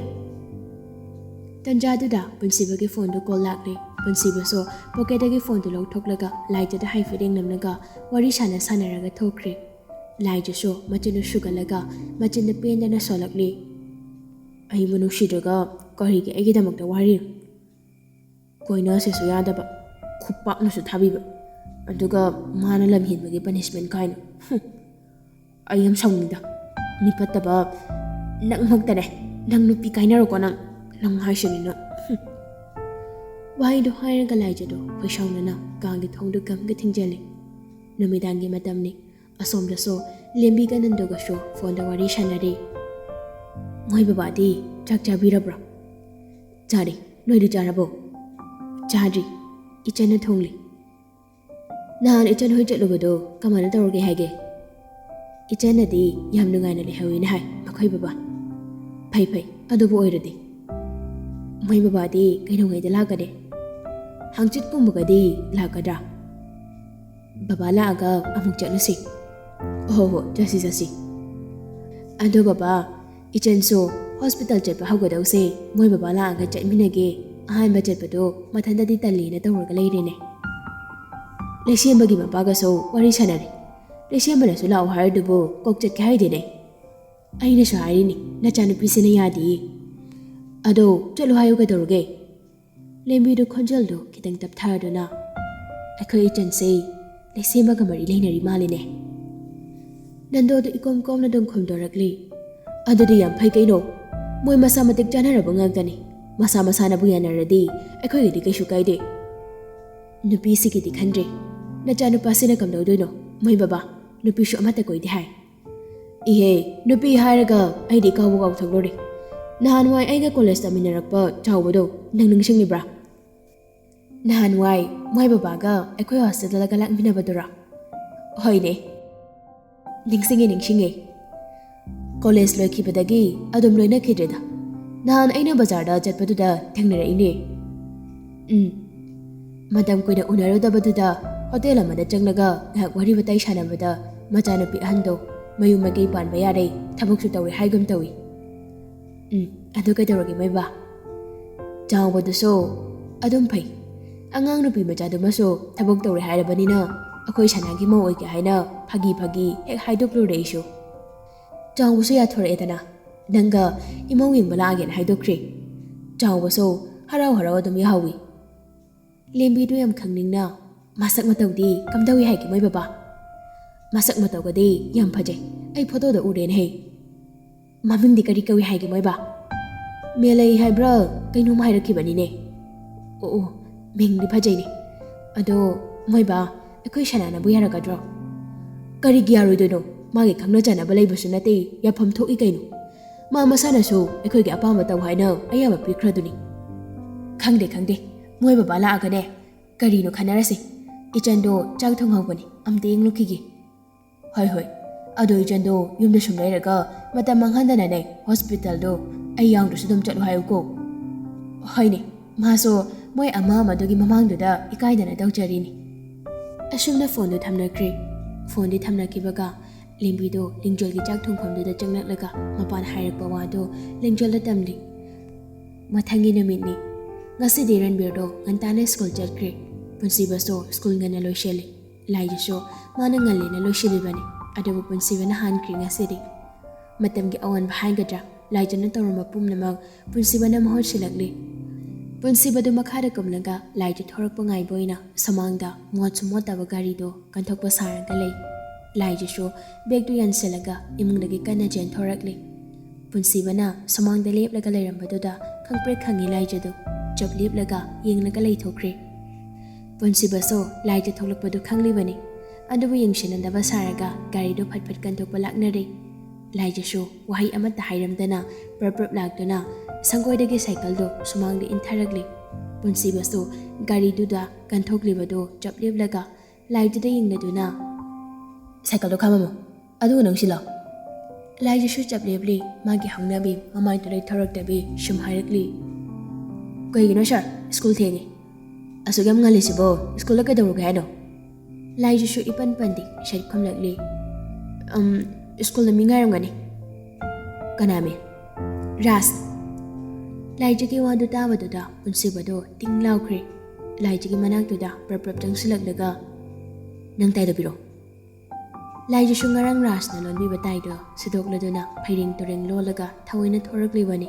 ꯇꯟꯖꯥꯗꯨꯗ ꯄꯨꯟꯁꯤꯕꯒꯤ ꯐꯣꯟꯗꯨ ꯀꯣꯜ ꯂꯥꯛꯂꯦ꯫ ꯄꯨꯟꯁꯤꯕꯁꯨ ꯄꯣꯀꯦꯠꯇꯒꯤ ꯐꯣꯟꯗꯨ ꯂꯧꯊꯣꯛꯂꯒ ꯂꯥꯏꯖꯗ ꯍꯥꯏꯐꯦꯠ ꯌꯦꯡꯂꯝꯂꯒ ꯋꯥꯔꯤ ꯁꯥꯟꯅ ꯁꯥꯟꯅꯔꯒ ꯊꯣꯛꯈ꯭ꯔꯦ꯫ ꯂꯥꯏꯖꯁꯨ ꯃꯆꯤꯟꯗꯨ ꯁꯨꯒꯠꯂꯒ ꯃꯆꯤꯟꯗ ꯄꯦꯟꯗꯅ ꯁꯣꯜꯂꯛꯂꯤ꯫ "ꯑꯩꯕꯨ ꯅꯨꯡꯁꯤꯗ꯭ꯔꯒ ꯀꯔꯤꯒꯤ ꯑꯩꯒꯤꯗꯃꯛꯇ ꯋꯥꯔꯤꯅꯣ?" ꯀꯣꯏꯅꯁꯦꯁꯨ ꯌꯥꯗꯕ, ꯈꯨꯄꯥꯛꯅꯁꯨ ꯊꯥꯕꯤꯕ, ꯑꯗꯨꯒ ꯃꯥꯅ ꯂꯝꯍꯦꯟꯕꯒꯤ ꯄꯅꯤꯁꯃꯦꯟ ꯀꯥꯏꯅ꯫ ꯍꯨꯝ꯫ ꯑꯩ ꯌꯥꯝ ꯁꯥꯎꯅꯤꯡꯗ꯫ ꯃꯤ ꯐꯠꯇꯕ ꯅꯪꯃꯛꯇꯅꯦ꯫ ꯅꯪ ꯅꯨꯄꯤ ꯀꯥꯏꯅꯔꯣꯀꯣ ꯅꯪ꯫ ꯅꯪ ꯍꯥꯏꯁꯤꯅꯤ ꯅꯪ꯫ ꯍꯨꯝ꯫ ꯋꯥꯍꯩꯗꯣ ꯍꯥꯏꯔꯒ ꯂꯥꯏꯖꯗꯣ ꯈꯣꯏꯁꯥꯎꯅꯅ ꯀꯥꯡꯒꯤ ꯊꯣꯡꯗꯨ ꯒꯝꯒ ꯊꯤꯡꯖꯤꯜꯂꯤ꯫ ꯅꯨꯃꯤꯗꯥꯡꯒꯤ ꯃꯇꯝꯅꯤ꯫ ꯑꯁꯣꯝꯗꯁꯨ ꯂꯦꯝꯕꯤꯒ ꯅꯟꯗꯨꯒꯁꯨ ꯐꯣꯟꯗ ꯋꯥꯔꯤ ꯁꯥꯟꯅꯔꯤ꯫ "ꯃꯣꯏ ꯕꯕꯥꯗꯤ ꯆꯥꯛ ꯆꯥꯕꯤꯔꯕ꯭ꯔꯣ?" "ꯆꯥꯔꯦ꯫ ꯅꯣꯏꯗꯤ ꯆꯥꯔꯕꯣ?" "ꯆꯥꯗ꯭ꯔꯤ꯫ ꯏꯆꯟꯅ ꯊꯣꯡꯂꯤ꯫" "ꯅꯍꯥꯟ ꯏꯆꯟ ꯍꯣꯏ ꯆꯠꯂꯨꯕꯗꯣ ꯀꯃꯥꯏꯅ ꯇꯧꯔꯒꯦ ꯍꯥꯏꯒꯦ?" "ꯏꯆꯟꯅꯗꯤ ꯌꯥꯝ ꯅꯨꯡꯉꯥꯏꯅ ꯂꯩꯍꯧꯋꯤꯅ ꯍꯥꯏ ꯃꯈꯣꯏ ꯕꯕꯥ꯫" "ꯐꯩ ꯐꯩ, ꯑꯗꯨꯕꯨ ꯑꯣꯏꯔꯗꯤ꯫ ꯃꯣꯏ ꯕꯕꯥꯗꯤ ꯀꯩꯗꯧꯉꯩꯗ ꯂꯥꯛꯀꯅꯤ? ꯍꯪꯆꯤꯠꯀꯨꯝꯕꯒꯗꯤ ꯂꯥꯛꯀꯗ꯭ꯔꯥ?" "ꯕꯕꯥ ꯂꯥꯛꯑꯒ ꯑꯃꯨꯛ ꯆꯠꯂꯨꯁꯤ꯫" "ꯍꯣ ꯍꯣ, ꯆꯠꯁꯤ ꯆꯠꯁꯤ꯫ ꯑꯗꯣ ꯕꯕꯥ, ꯏꯆꯟꯁꯨ ꯍꯣꯁꯄꯤꯇꯥꯜ ꯆꯠꯄ ꯍꯧꯒꯗꯧꯁꯦ ꯃꯣꯏ ꯕꯕꯥ ꯂꯥꯛꯑꯒ ꯆꯠꯃꯤꯟꯅꯒꯦ꯫ ꯑꯍꯥꯟꯕ ꯆꯠꯄꯗꯣ ꯃꯊꯟꯇꯗꯤ ꯇꯜꯂꯦꯅ ꯇꯧꯔꯒ ꯂꯩꯔꯦꯅꯦ꯫ ꯂꯩꯁꯦꯝꯕꯒꯤ ꯃꯄꯥꯒꯁꯨ ꯋꯥꯔꯤ ꯁꯥꯟꯅꯔꯦ꯫ ꯂꯩꯁꯦꯝꯕꯅꯁꯨ ꯂꯥꯛꯑꯣ ꯍꯥꯏꯔꯗꯨꯕꯨ ꯀꯣꯛ ꯆꯠꯀꯦ ꯍꯥꯏꯗꯦꯅꯦ꯫ ꯑꯩꯅꯁꯨ ꯍꯥꯏꯔꯤꯅꯤ, ꯅꯆꯥꯅꯨꯄꯤꯁꯤꯅ ꯌꯥꯗꯦꯌꯦ꯫ ꯑꯗꯣ ꯆꯠꯂꯣ ꯍꯥꯏꯌꯨ ꯀꯩꯗꯧꯔꯒꯦ?" ꯂꯦꯝꯕꯤꯗꯨ ꯈꯣꯟꯖꯦꯜꯗꯨ ꯈꯤꯇꯪ ꯇꯞꯊꯗꯨꯅ, "ꯑꯩꯈꯣꯏ ꯏꯆꯟꯁꯦ ꯂꯩꯁꯦꯝꯕꯒ ꯃꯔꯤ ꯂꯩꯅꯔꯤ ꯃꯥꯜꯂꯤꯅꯦ꯫" ꯅꯟꯗꯣꯗꯨ ꯏꯀꯣꯝ ꯀꯣꯝꯅ ꯑꯗꯨꯝ ꯈꯨꯝꯗꯣꯔꯛꯂꯤ꯫ "ꯑꯗꯨꯗꯤ ꯌꯥꯝ ꯐꯩ ꯀꯩꯅꯣ꯫ ꯃꯣꯏ ꯃꯁꯥ ꯃꯇꯤꯛ ꯆꯥꯅꯔꯕ ꯉꯥꯛꯇꯅꯤ꯫ ꯃꯁꯥ ꯃꯁꯥꯅꯕꯨ ꯌꯥꯅꯔꯗꯤ ꯑꯩꯈꯣꯏꯒꯤꯗꯤ ꯀꯩꯁꯨ ꯀꯥꯏꯗꯦ꯫" "ꯅꯨꯄꯤꯁꯤꯒꯤꯗꯤ ꯈꯟꯗ꯭ꯔꯦ꯫ ꯅꯆꯥꯅꯨꯄꯥꯁꯤꯅ ꯀꯝꯗꯧꯗꯣꯏꯅꯣ? ꯃꯣꯏ ꯕꯕꯥ, ꯅꯨꯄꯤꯁꯨ ꯑꯃꯠꯇ ꯀꯣꯏꯗꯦ ꯍꯥꯏ꯫" "ꯏꯍꯦ, ꯅꯨꯄꯤ ꯍꯥꯏꯔꯒ ꯑꯩꯗꯤ ꯏꯀꯥꯎꯕ ꯀꯥꯎꯊꯣꯛꯂꯨꯔꯦ꯫ ꯅꯍꯥꯟꯋꯥꯏ ꯑꯩꯒ ꯀꯣꯂꯦꯖ ꯇꯝꯃꯤꯟꯅꯔꯛꯄ ꯆꯥꯎꯕꯗꯣ ꯅꯪ ꯅꯤꯡꯁꯤꯡꯂꯤꯕ꯭ꯔꯥ? ꯅꯍꯥꯟꯋꯥꯏ ꯃꯣꯏ ꯕꯕꯥꯒ ꯑꯩꯈꯣꯏ ꯍꯣꯁꯇꯦꯜꯗꯒ ꯂꯥꯛꯃꯤꯟꯅꯕꯗꯨꯔꯥ?" "ꯍꯣꯏꯅꯦ꯫ ꯅꯤꯡꯁꯤꯡꯉꯦ, ꯅꯤꯡꯁꯤꯡꯉꯦ꯫ ꯀꯣꯂꯦꯖ ꯂꯣꯏꯈꯤꯕꯗꯒꯤ ꯑꯗꯨꯝ ꯂꯣꯏꯅꯈꯤꯗ꯭ꯔꯦꯗ꯫ ꯅꯍꯥꯟ ꯑꯩꯅ ꯕꯖꯥꯔꯗ ꯆꯠꯄꯗꯨꯗ ꯊꯦꯡꯅꯔꯛꯏꯅꯦ꯫" ꯎꯝ꯫ ꯃꯇꯝ ꯀꯨꯏꯅ ꯎꯅꯔꯨꯗꯕꯗꯨꯗ ꯍꯣꯇꯦꯜ ꯑꯃꯗ ꯆꯪꯂꯒ ꯉꯥꯏꯍꯥꯛ ꯋꯥꯔꯤ ꯋꯥꯇꯥꯏ ꯁꯥꯟꯅꯕꯗ ꯃꯆꯥꯅꯨꯄꯤ ꯑꯍꯟꯗꯣ ꯃꯌꯨꯝ ꯃꯀꯩ ꯄꯥꯟꯕ ꯌꯥꯔꯦ, ꯊꯕꯛꯁꯨ ꯇꯧꯔꯦ ꯍꯥꯏꯒꯨꯝ ꯇꯧꯏ꯫ ꯎꯝ, ꯑꯗꯨ ꯀꯩꯗꯧꯔꯒꯦ ꯃꯣꯏꯕꯥ? ꯆꯥꯎꯕꯗꯨꯁꯨ ꯑꯗꯨꯝ ꯐꯩ꯫ ꯑꯉꯥꯡ ꯅꯨꯄꯤ ꯃꯆꯥꯗꯨꯃꯁꯨ ꯊꯕꯛ ꯇꯧꯔꯦ ꯍꯥꯏꯔꯕꯅꯤꯅ ꯑꯩꯈꯣꯏ ꯁꯅꯥꯒꯤ ꯃꯧ ꯑꯣꯏꯒꯦ ꯍꯥꯏꯅ ꯐꯥꯒꯤ ꯐꯥꯒꯤ ꯍꯦꯛ ꯍꯥꯏꯗꯣꯛꯂꯨꯔꯦ ꯑꯩꯁꯨ꯫ ꯆꯥꯎꯕꯁꯨ ꯌꯥꯊꯣꯔꯛꯑꯦꯗꯅ, ꯅꯪꯒ ꯏꯃꯧ ꯌꯦꯡꯕ ꯂꯥꯛꯑꯒꯦꯅ ꯍꯥꯏꯗꯣꯛꯈ꯭ꯔꯦ꯫ ꯆꯥꯎꯕꯁꯨ ꯍꯔꯥꯎ ꯍꯔꯥꯎ ꯑꯗꯨꯝ ꯌꯥꯍꯧꯏ꯫ ꯂꯦꯝꯕꯤꯗꯨ ꯌꯥꯝ ꯈꯪꯅꯤꯡꯅ, "ꯃꯁꯛ ꯃꯇꯧꯗꯤ ꯀꯝꯗꯧꯏ ꯍꯥꯏꯒꯦ ꯃꯣꯏ ꯕꯕꯥ?" "ꯃꯁꯛ ꯃꯇꯧꯒꯗꯤ ꯌꯥꯝ ꯐꯖꯩ, ꯑꯩ ꯐꯣꯇꯣꯗ ꯎꯔꯦꯅꯦ ꯍꯦ꯫ ꯃꯃꯤꯡꯗꯤ ꯀꯔꯤ ꯀꯧꯏ ꯍꯥꯏꯒꯦ ꯃꯣꯏ ꯕꯥ?" "ꯃꯦꯂꯩ ꯍꯥꯏꯕ꯭ꯔꯥ ꯀꯩꯅꯣꯝ ꯍꯥꯏꯔꯛꯈꯤꯕꯅꯤꯅꯦ꯫ ꯑꯣ ꯑꯣ, ꯃꯤꯡꯗꯤ ꯐꯖꯩꯅꯦ꯫ ꯑꯗꯣ ꯃꯣꯏ ꯕꯥ, ꯑꯩꯈꯣꯏ ꯁꯅꯥꯅꯕꯨ ꯌꯥꯔꯛꯀꯗ꯭ꯔꯣ?" "ꯀꯔꯤꯒꯤ ꯌꯥꯔꯣꯏꯗꯣꯏꯅꯣ? ꯃꯥꯒꯤ ꯈꯪꯅ ꯆꯥꯟꯅꯕ ꯂꯩꯕꯁꯨ ꯅꯠꯇꯦ, ꯌꯥꯐꯝ ꯊꯣꯛꯏ ꯀꯩꯅꯣ꯫ ꯃꯥ ꯃꯁꯥꯅꯁꯨ ꯑꯩꯈꯣꯏꯒꯤ ꯑꯄꯥꯝꯕ ꯇꯧ ꯍꯥꯏꯅ ꯑꯌꯥꯕ ꯄꯤꯈ꯭ꯔꯗꯨꯅꯤ꯫" "ꯈꯪꯗꯦ ꯈꯪꯗꯦ, ꯃꯣꯏ ꯕꯕꯥ ꯂꯥꯛꯑꯒꯅꯦ ꯀꯔꯤꯅꯣ ꯈꯟꯅꯔꯁꯤ꯫ ꯏꯆꯟꯗꯣ ꯆꯥꯛ ꯊꯣꯡꯍꯧꯕꯅꯤ, ꯑꯝꯇ ꯌꯦꯡꯂꯨꯈꯤꯒꯦ꯫" "ꯍꯣꯏ ꯍꯣꯏ, ꯑꯗꯣ ꯏꯆꯟꯗꯣ ꯌꯨꯝꯗ ꯁꯨꯝ ꯂꯩꯔꯒ ꯃꯇꯝ ꯃꯥꯡꯍꯟꯗꯅꯅꯦ ꯍꯣꯁꯄꯤꯇꯥꯜꯗꯣ ꯑꯩ ꯌꯥꯎꯗ꯭ꯔꯁꯨ ꯑꯗꯨꯝ ꯆꯠꯂꯨ ꯍꯥꯏꯌꯨꯀꯣ꯫" "ꯍꯣꯏꯅꯦ, ꯃꯥꯁꯨ ꯃꯣꯏ ꯑꯃ ꯑꯃꯗꯨꯒꯤ ꯃꯃꯥꯡꯗꯨꯗ ꯏꯀꯥꯏꯗꯅ ꯇꯧꯖꯔꯤꯅꯤ꯫" ꯑꯁꯨꯝꯅ ꯐꯣꯟꯗꯨ ꯊꯝꯅꯈ꯭ꯔꯦ꯫ ꯐꯣꯟꯗꯤ ꯊꯝꯅꯈꯤꯕꯒ ꯂꯦꯝꯕꯤꯗꯣ ꯂꯤꯡꯖꯣꯜꯒꯤ ꯆꯥꯛ ꯊꯣꯡꯐꯝꯗꯨꯗ ꯆꯪꯂꯛꯂꯒ ꯃꯄꯥꯟ ꯍꯥꯏꯔꯛꯄ ꯋꯥꯗꯣ ꯂꯤꯡꯖꯣꯜꯗ ꯇꯝꯂꯤ꯫ ꯃꯊꯪꯒꯤ ꯅꯨꯃꯤꯠꯅꯤ꯫ ꯉꯁꯤꯗꯤ ꯔꯟꯕꯤꯔꯗꯣ ꯉꯟꯇꯥꯅ ꯁ꯭ꯀꯨꯜ ꯆꯠꯈ꯭ꯔꯦ꯫ ꯄꯨꯟꯁꯤꯕꯁꯨ ꯁ꯭ꯀꯨꯜ ꯉꯟꯅ ꯂꯣꯏꯁꯤꯜꯂꯤ꯫ ꯂꯥꯏꯖꯁꯨ ꯃꯥꯅ ꯉꯜꯂꯦꯅ ꯂꯣꯏꯁꯤꯜꯂꯤꯕꯅꯤ꯫ ꯑꯗꯨꯕꯨ ꯄꯨꯟꯁꯤꯕꯅ ꯍꯥꯟꯈ꯭ꯔꯦ ꯉꯁꯤꯗꯤ꯫ ꯃꯇꯝꯒꯤ ꯑꯑꯣꯟꯕ ꯍꯥꯏꯒꯗ꯭ꯔꯥ, ꯂꯥꯏꯖꯅ ꯇꯧꯔꯝꯕ ꯄꯨꯝꯅꯃꯛ ꯄꯨꯟꯁꯤꯕꯅ ꯃꯍꯨꯠ ꯁꯤꯜꯂꯛꯂꯤ꯫ ꯄꯨꯟꯁꯤꯕꯗꯨ ꯃꯈꯥꯗ ꯀꯨꯝꯂꯒ ꯂꯥꯏꯖ ꯊꯣꯔꯛꯄ ꯉꯥꯏꯕ ꯑꯣꯏꯅ ꯁꯨꯃꯥꯡꯗ ꯃꯣꯠꯁꯨ ꯃꯣꯠꯇꯕ ꯒꯥꯔꯤꯗꯨ ꯀꯟꯊꯣꯛꯄ ꯁꯥꯔꯒ ꯂꯩ꯫ ꯂꯥꯏꯖꯁꯨ ꯕꯦꯒꯇꯨ ꯌꯥꯟꯁꯤꯜꯂꯒ ꯏꯃꯨꯡꯗꯒꯤ ꯀꯟꯅ ꯆꯦꯟꯊꯣꯔꯛꯂꯤ꯫ ꯄꯨꯟꯁꯤꯕꯅ ꯁꯨꯃꯥꯡꯗ ꯂꯦꯞꯂꯒ ꯂꯩꯔꯝꯕꯗꯨꯗ ꯈꯪꯄ꯭ꯔꯦꯛ ꯈꯪꯉꯤ ꯂꯥꯏꯖꯗꯨ꯫ ꯆꯞ ꯂꯦꯞꯂꯒ ꯌꯦꯡꯂꯒ ꯂꯩꯊꯣꯛꯈ꯭ꯔꯦ꯫ ꯄꯨꯟꯁꯤꯕꯁꯨ ꯂꯥꯏꯖ ꯊꯣꯛꯂꯛꯄꯗꯨ ꯈꯪꯂꯤꯕꯅꯤ꯫ ꯑꯗꯨꯕꯨ ꯌꯦꯡꯁꯤꯟꯅꯗꯕ ꯁꯥꯔꯒ ꯒꯥꯔꯤꯗꯨ ꯐꯠ ꯐꯠ ꯀꯟꯊꯣꯛꯄ ꯂꯥꯛꯅꯔꯦ꯫ ꯂꯥꯏꯖꯁꯨ ꯋꯥꯍꯩ ꯑꯃꯠꯇ ꯍꯥꯏꯔꯝꯗꯅ ꯄ꯭ꯔꯞ ꯄ꯭ꯔꯞ ꯂꯥꯛꯇꯨꯅ ꯁꯪꯒꯣꯏꯗꯒꯤ ꯁꯥꯏꯀꯜꯗꯨ ꯁꯨꯃꯥꯡꯗ ꯏꯟꯊꯔꯛꯂꯤ꯫ ꯄꯨꯟꯁꯤꯕꯁꯨ ꯒꯥꯔꯤꯗꯨꯗ ꯀꯟꯊꯣꯛꯂꯤꯕꯗꯨ ꯆꯞ ꯂꯦꯞꯂꯒ ꯂꯥꯏꯖꯗ ꯌꯦꯡꯂꯗꯨꯅ, "ꯁꯥꯏꯀꯜꯗꯣ ꯈꯥꯝꯃꯝꯃꯣ, ꯑꯗꯨꯒ ꯅꯪ ꯁꯤ ꯂꯥꯎ꯫" ꯂꯥꯏꯖꯁꯨ ꯆꯞ ꯂꯦꯞꯂꯤ꯫ ꯃꯥꯒꯤ ꯍꯧꯅꯕꯤ ꯃꯃꯥꯏꯗꯨ ꯂꯩꯊꯣꯔꯛꯇꯕꯤ ꯁꯨꯝ ꯍꯥꯏꯔꯛꯂꯤ, "ꯀꯩꯒꯤꯅꯣ ꯁꯥꯔ? ꯁ꯭ꯀꯨꯜ ꯊꯦꯡꯉꯦ꯫" "ꯑꯁꯨꯛ ꯌꯥꯝ ꯉꯜꯂꯤꯁꯤꯕꯣ? ꯁ꯭ꯀꯨꯜꯗ ꯀꯩꯗꯧꯔꯨꯒꯦ ꯍꯥꯏꯅꯣ?" ꯂꯥꯏꯖꯁꯨ ꯏꯄꯟ ꯄꯟꯗꯦ, ꯏꯁꯠ ꯈꯨꯝꯂꯛꯂꯤ꯫ "ꯎꯝ, ꯁ꯭ꯀꯨꯜꯗ ꯃꯤ ꯉꯥꯏꯔꯝꯒꯅꯤ꯫" "ꯀꯅꯥ ꯃꯤ?" "ꯔꯥꯖ꯫" ꯂꯥꯏꯖꯒꯤ ꯋꯥꯗꯨ ꯇꯥꯕꯗꯨꯗ ꯄꯨꯟꯁꯤꯕꯗꯣ ꯇꯤꯡ ꯂꯥꯎꯈ꯭ꯔꯦ꯫ ꯂꯥꯏꯖꯒꯤ ꯃꯅꯥꯛꯇꯨꯗ ꯄ꯭ꯔꯞ ꯄ꯭ꯔꯞ ꯆꯪꯁꯤꯜꯂꯛꯂꯒ, "ꯅꯪ ꯇꯥꯏꯗꯣ ꯄꯤꯔꯛꯑꯣ꯫" ꯂꯥꯏꯖꯁꯨ ꯉꯔꯥꯡ ꯔꯥꯖꯅ ꯂꯣꯟꯕꯤꯕ ꯇꯥꯏꯗꯣ ꯁꯨꯗꯣꯛꯂꯗꯨꯅ ꯐꯩꯔꯦꯡ ꯇꯨꯔꯦꯡ ꯂꯣꯜꯂꯒ ꯊꯑꯣꯏꯅ ꯊꯣꯔꯛꯂꯤꯕꯅꯤ꯫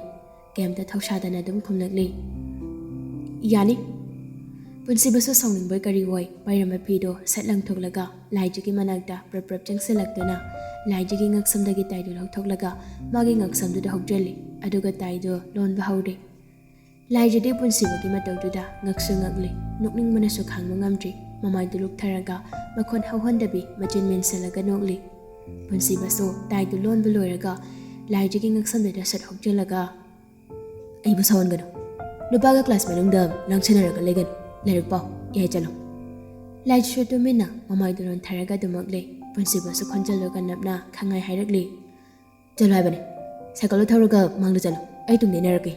ꯀꯩꯝꯇ ꯊꯧꯁꯥꯗꯅ ꯑꯗꯨꯝ ꯈꯨꯝꯂꯛꯂꯤ꯫ "ꯌꯥꯅꯤ꯫" ꯄꯨꯟꯁꯤꯕꯁꯨ ꯁꯥꯎꯅꯤꯡꯕꯣꯏ ꯀꯔꯤ ꯑꯣꯏ ꯄꯥꯏꯔꯝꯕ ꯐꯤꯗꯣ ꯁꯠ ꯂꯪꯊꯣꯛꯂꯒ ꯂꯥꯏꯖꯒꯤ ꯃꯅꯥꯛꯇ ꯄ꯭ꯔꯞ ꯄ꯭ꯔꯞ ꯆꯪꯁꯤꯜꯂꯛꯇꯨꯅ ꯂꯥꯏꯖꯒꯤ ꯉꯛꯁꯝꯗꯒꯤ ꯇꯥꯏꯗꯨ ꯂꯧꯊꯣꯛꯂꯒ ꯃꯥꯒꯤ ꯉꯛꯁꯝꯗꯨꯗ ꯍꯧꯖꯤꯜꯂꯤ꯫ ꯑꯗꯨꯒ ꯇꯥꯏꯗꯨ ꯂꯣꯟꯕ ꯍꯧꯔꯦ꯫ ꯂꯥꯏꯖꯗꯤ ꯄꯨꯟꯁꯤꯕꯒꯤ ꯃꯇꯧꯗꯨꯗ ꯉꯛꯁꯨ ꯉꯛꯂꯤ, ꯅꯣꯛꯅꯤꯡꯕꯅꯁꯨ ꯈꯥꯡꯕ ꯉꯝꯗ꯭ꯔꯤ꯫ ꯃꯃꯥꯏꯗꯨ ꯂꯨꯛꯊꯔꯒ ꯃꯈꯣꯟ ꯍꯧꯍꯟꯗꯕꯤ ꯃꯆꯤꯟ ꯃꯦꯟꯁꯤꯜꯂꯒ ꯅꯣꯛꯂꯤ꯫ ꯄꯨꯟꯁꯤꯕꯁꯨ ꯇꯥꯏꯗꯨ ꯂꯣꯟꯕ ꯂꯣꯏꯔꯒ ꯂꯥꯏꯖꯒꯤ ꯉꯛꯁꯝꯗꯨꯗ ꯁꯠ ꯍꯧꯖꯤꯜꯂꯒ, "ꯑꯩꯕꯨ ꯁꯥꯎꯍꯟꯒꯅꯨ꯫ ꯅꯨꯄꯥꯒ ꯀ꯭ꯂꯥꯁ ꯃꯅꯨꯡꯗ ꯂꯥꯡꯁꯤꯟꯅꯔꯒ ꯂꯩꯒꯅꯨ꯫ ꯂꯥꯏꯔꯤꯛ ꯄꯥꯎ꯫ ꯌꯥꯏ, ꯆꯠꯂꯣ꯫" ꯂꯥꯏꯖꯁꯨ ꯇꯨꯃꯤꯟꯅ ꯃꯃꯥꯏꯗꯨ ꯅꯣꯟꯊꯔꯒ ꯑꯗꯨꯃꯛꯂꯦ꯫ ꯄꯨꯟꯁꯤꯕꯁꯨ ꯈꯣꯟꯖꯦꯜꯗꯨ ꯀꯟꯅꯞꯅ ꯈꯪꯉꯥꯏ ꯍꯥꯏꯔꯛꯂꯤ꯫ "ꯆꯠꯂꯣ ꯍꯥꯏꯕꯅꯦ꯫ ꯁꯥꯏꯀꯜꯗꯣ ꯊꯧꯔꯒ ꯃꯥꯡꯗ ꯆꯠꯂꯣ꯫ ꯑꯩ ꯇꯨꯡꯗ ꯏꯟꯅꯔꯛꯀꯦ꯫"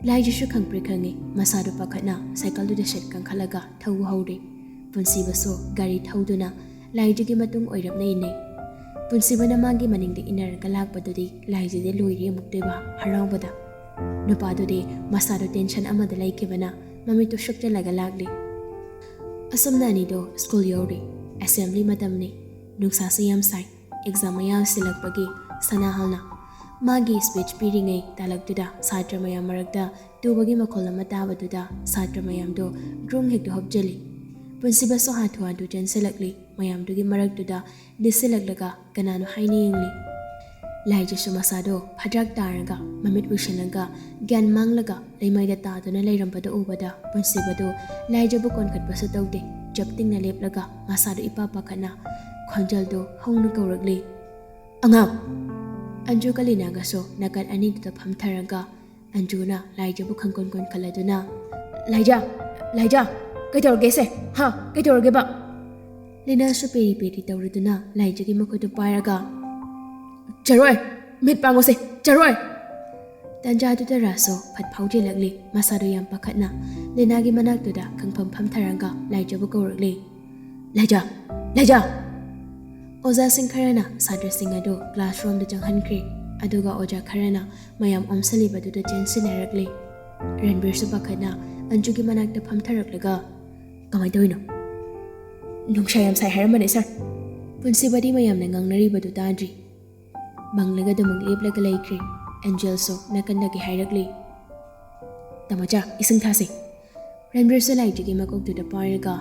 ꯂꯥꯏꯖꯁꯨ ꯈꯪꯄ꯭ꯔꯦꯛ ꯈꯪꯉꯤ꯫ ꯃꯁꯥꯗꯨ ꯄꯥꯈꯠꯅ ꯁꯥꯏꯀꯜꯗꯨꯗ ꯁꯠ ꯀꯥꯡꯈꯠꯂꯒ ꯊꯧꯕ ꯍꯧꯔꯦ꯫ ꯄꯨꯟꯁꯤꯕꯁꯨ ꯒꯥꯔꯤ ꯊꯧꯗꯨꯅ ꯂꯥꯏꯖꯒꯤ ꯃꯇꯨꯡ ꯑꯣꯏꯔꯞꯅ ꯏꯟꯅꯩ꯫ ꯄꯨꯟꯁꯤꯕꯅ ꯃꯥꯒꯤ ꯃꯅꯤꯡꯗ ꯏꯟꯅꯔꯒ ꯂꯥꯛꯄꯗꯨꯗꯤ ꯂꯥꯏꯖꯗꯤ ꯂꯣꯏꯔꯦ ꯑꯃꯨꯛꯇꯣꯏꯕ ꯍꯔꯥꯎꯕꯗ꯫ ꯅꯨꯄꯥꯗꯨꯗꯤ ꯃꯁꯥꯗꯨ ꯇꯦꯟꯁꯟ ꯑꯃꯗ ꯂꯩꯈꯤꯕꯅ ꯃꯃꯤꯠꯇꯨ ꯁꯨꯛꯆꯜꯂꯒ ꯂꯥꯛꯂꯤ꯫ ꯑꯁꯨꯝꯅ ꯑꯅꯤꯗꯣ ꯁ꯭ꯀꯨꯜ ꯌꯧꯔꯦ꯫ ꯑꯦꯁꯦꯝꯕ꯭ꯂꯤ ꯃꯇꯝꯅꯤ꯫ ꯅꯨꯡꯁꯥꯁꯨ ꯌꯥꯝ ꯁꯥꯏ꯫ ꯑꯦꯛꯖꯥꯝ ꯃꯌꯥ ꯌꯧꯁꯤꯜꯂꯛꯄꯒꯤ ꯁꯅꯥꯍꯜꯅ ꯃꯥꯒꯤ ꯁ꯭ꯄꯤꯆ ꯄꯤꯔꯤꯉꯩ ꯇꯥꯂꯛꯇꯨꯗ ꯁꯥꯇ꯭ꯔ ꯃꯌꯥꯝ ꯃꯔꯛꯇ ꯇꯨꯕꯒꯤ ꯃꯈꯣꯜ ꯑꯃ ꯇꯥꯕꯗꯨꯗ ꯁꯥꯇ꯭ꯔ ꯃꯌꯥꯝꯗꯣ ꯗ꯭ꯔꯨꯡ ꯍꯦꯛꯇ ꯍꯨꯞꯆꯤꯜꯂꯤ꯫ ꯄꯨꯟꯁꯤꯕꯁꯨ ꯍꯥꯊꯨ ꯍꯥꯊꯨ ꯆꯦꯟꯁꯤꯜꯂꯛꯂꯤ꯫ ꯃꯌꯥꯝꯗꯨꯒꯤ ꯃꯔꯛꯇꯨꯗ ꯂꯤꯠꯁꯤꯜꯂꯛꯂꯒ ꯀꯅꯥꯅꯣ ꯍꯥꯏꯅ ꯌꯦꯡꯂꯤ꯫ ꯂꯥꯏꯖꯁꯨ ꯃꯁꯥꯗꯣ ꯐꯗ꯭ꯔꯥꯛ ꯇꯥꯔꯒ ꯃꯃꯤꯠ ꯎꯏꯁꯤꯜꯂꯒ ꯒ꯭ꯌꯥꯟ ꯃꯥꯡꯂꯒ ꯂꯩꯃꯥꯏꯗ ꯇꯥꯗꯨꯅ ꯂꯩꯔꯝꯕꯗꯨ ꯎꯕꯗ ꯄꯨꯟꯁꯤꯕꯗꯨ ꯂꯥꯏꯖꯕꯨ ꯀꯣꯟꯈꯠꯄꯁꯨ ꯇꯧꯗꯦ꯫ ꯆꯞ ꯇꯤꯡꯅ ꯂꯦꯞꯂꯒ ꯃꯁꯥꯗꯨ ꯏꯄꯥ ꯄꯥꯈꯠꯅ ꯈꯣꯟꯖꯦꯜꯗꯨ ꯍꯧꯅ ꯀꯧꯔꯛꯂꯤ, "ꯑꯉꯥꯡ!" ꯑꯟꯖꯨꯒ ꯂꯤꯅꯥꯒꯁꯨ ꯅꯥꯀꯟ ꯑꯅꯤꯗꯨꯗ ꯐꯝꯊꯔꯒ ꯑꯟꯖꯨꯅ ꯂꯥꯏꯖꯕꯨ ꯈꯪꯀꯣꯟ ꯀꯣꯟꯈꯠꯂꯗꯨꯅ, "ꯂꯥꯏꯖ! ꯂꯥꯏꯖ! ꯀꯩꯗꯧꯔꯒꯦꯁꯦ? ꯍꯥ? ꯀꯩꯗꯧꯔꯒꯦꯕ?" ꯂꯤꯅꯥꯁꯨ ꯄꯦꯔꯤ ꯄꯦꯔꯤ ꯇꯧꯔꯗꯨꯅ ꯂꯥꯏꯖꯒꯤ ꯃꯈꯨꯠꯇꯨ ꯄꯥꯏꯔꯒ, "ꯆꯔꯣꯏ! ꯃꯤꯠ ꯄꯥꯡꯉꯨꯁꯦ! ꯆꯔꯣꯏ!" ꯇꯥꯟꯖꯥꯗꯨꯗ ꯔꯥꯖꯁꯨ ꯐꯠ ꯐꯥꯎꯖꯤꯜꯂꯛꯂꯤ꯫ ꯃꯁꯥꯗꯣ ꯌꯥꯝ ꯄꯥꯈꯠꯅ ꯂꯤꯅꯥꯒꯤ ꯃꯅꯥꯛꯇꯨꯗ ꯈꯪꯐꯝ ꯐꯝꯊꯔꯒ ꯂꯥꯏꯖꯕꯨ ꯀꯧꯔꯛꯂꯤ꯫ "ꯂꯥꯏꯖ! ꯂꯥꯏꯖ!" ꯑꯣꯖꯥꯁꯤꯡ ꯈꯔꯅ ꯁꯥꯇ꯭ꯔꯁꯤꯡ ꯑꯗꯨ ꯀ꯭ꯂꯥꯁꯔꯨꯝꯗ ꯆꯪꯍꯟꯈ꯭ꯔꯦ꯫ ꯑꯗꯨꯒ ꯑꯣꯖꯥ ꯈꯔꯅ ꯃꯌꯥꯝ ꯑꯣꯝꯁꯤꯜꯂꯤꯕꯗꯨꯗ ꯆꯦꯟꯁꯤꯟꯅꯔꯛꯂꯤ꯫ ꯔꯟꯕꯤꯔꯁꯨ ꯄꯥꯈꯠꯅ ꯑꯟꯖꯨꯒꯤ ꯃꯅꯥꯛꯇ ꯐꯝꯊꯔꯛꯂꯒ, "ꯀꯃꯥꯏꯅ ꯇꯧꯔꯤꯅꯣ?" "ꯅꯨꯡꯁꯥ ꯌꯥꯝ ꯁꯥꯏ ꯍꯥꯏꯔꯝꯕꯅꯦ, ꯁꯥꯔ꯫" ꯄꯨꯟꯁꯤꯕꯗꯤ ꯃꯌꯥꯝꯅ ꯉꯥꯡꯅꯔꯤꯕꯗꯨ ꯇꯥꯗ꯭ꯔꯤ꯫ ꯃꯪꯂꯒ ꯑꯗꯨꯃꯛ ꯂꯦꯞꯂꯒ ꯂꯩꯈ꯭ꯔꯦ꯫ ꯑꯦꯟꯖꯦꯜꯁꯨ ꯅꯥꯀꯟꯗꯒꯤ ꯍꯥꯏꯔꯛꯂꯤ, "ꯇꯥꯃꯣꯆꯥ, ꯏꯁꯤꯡ ꯊꯥꯁꯦ꯫" ꯔꯟꯕꯤꯔꯁꯨ ꯂꯥꯏꯖꯒꯤ ꯃꯀꯣꯛꯇꯨꯗ ꯄꯥꯏꯔꯒ,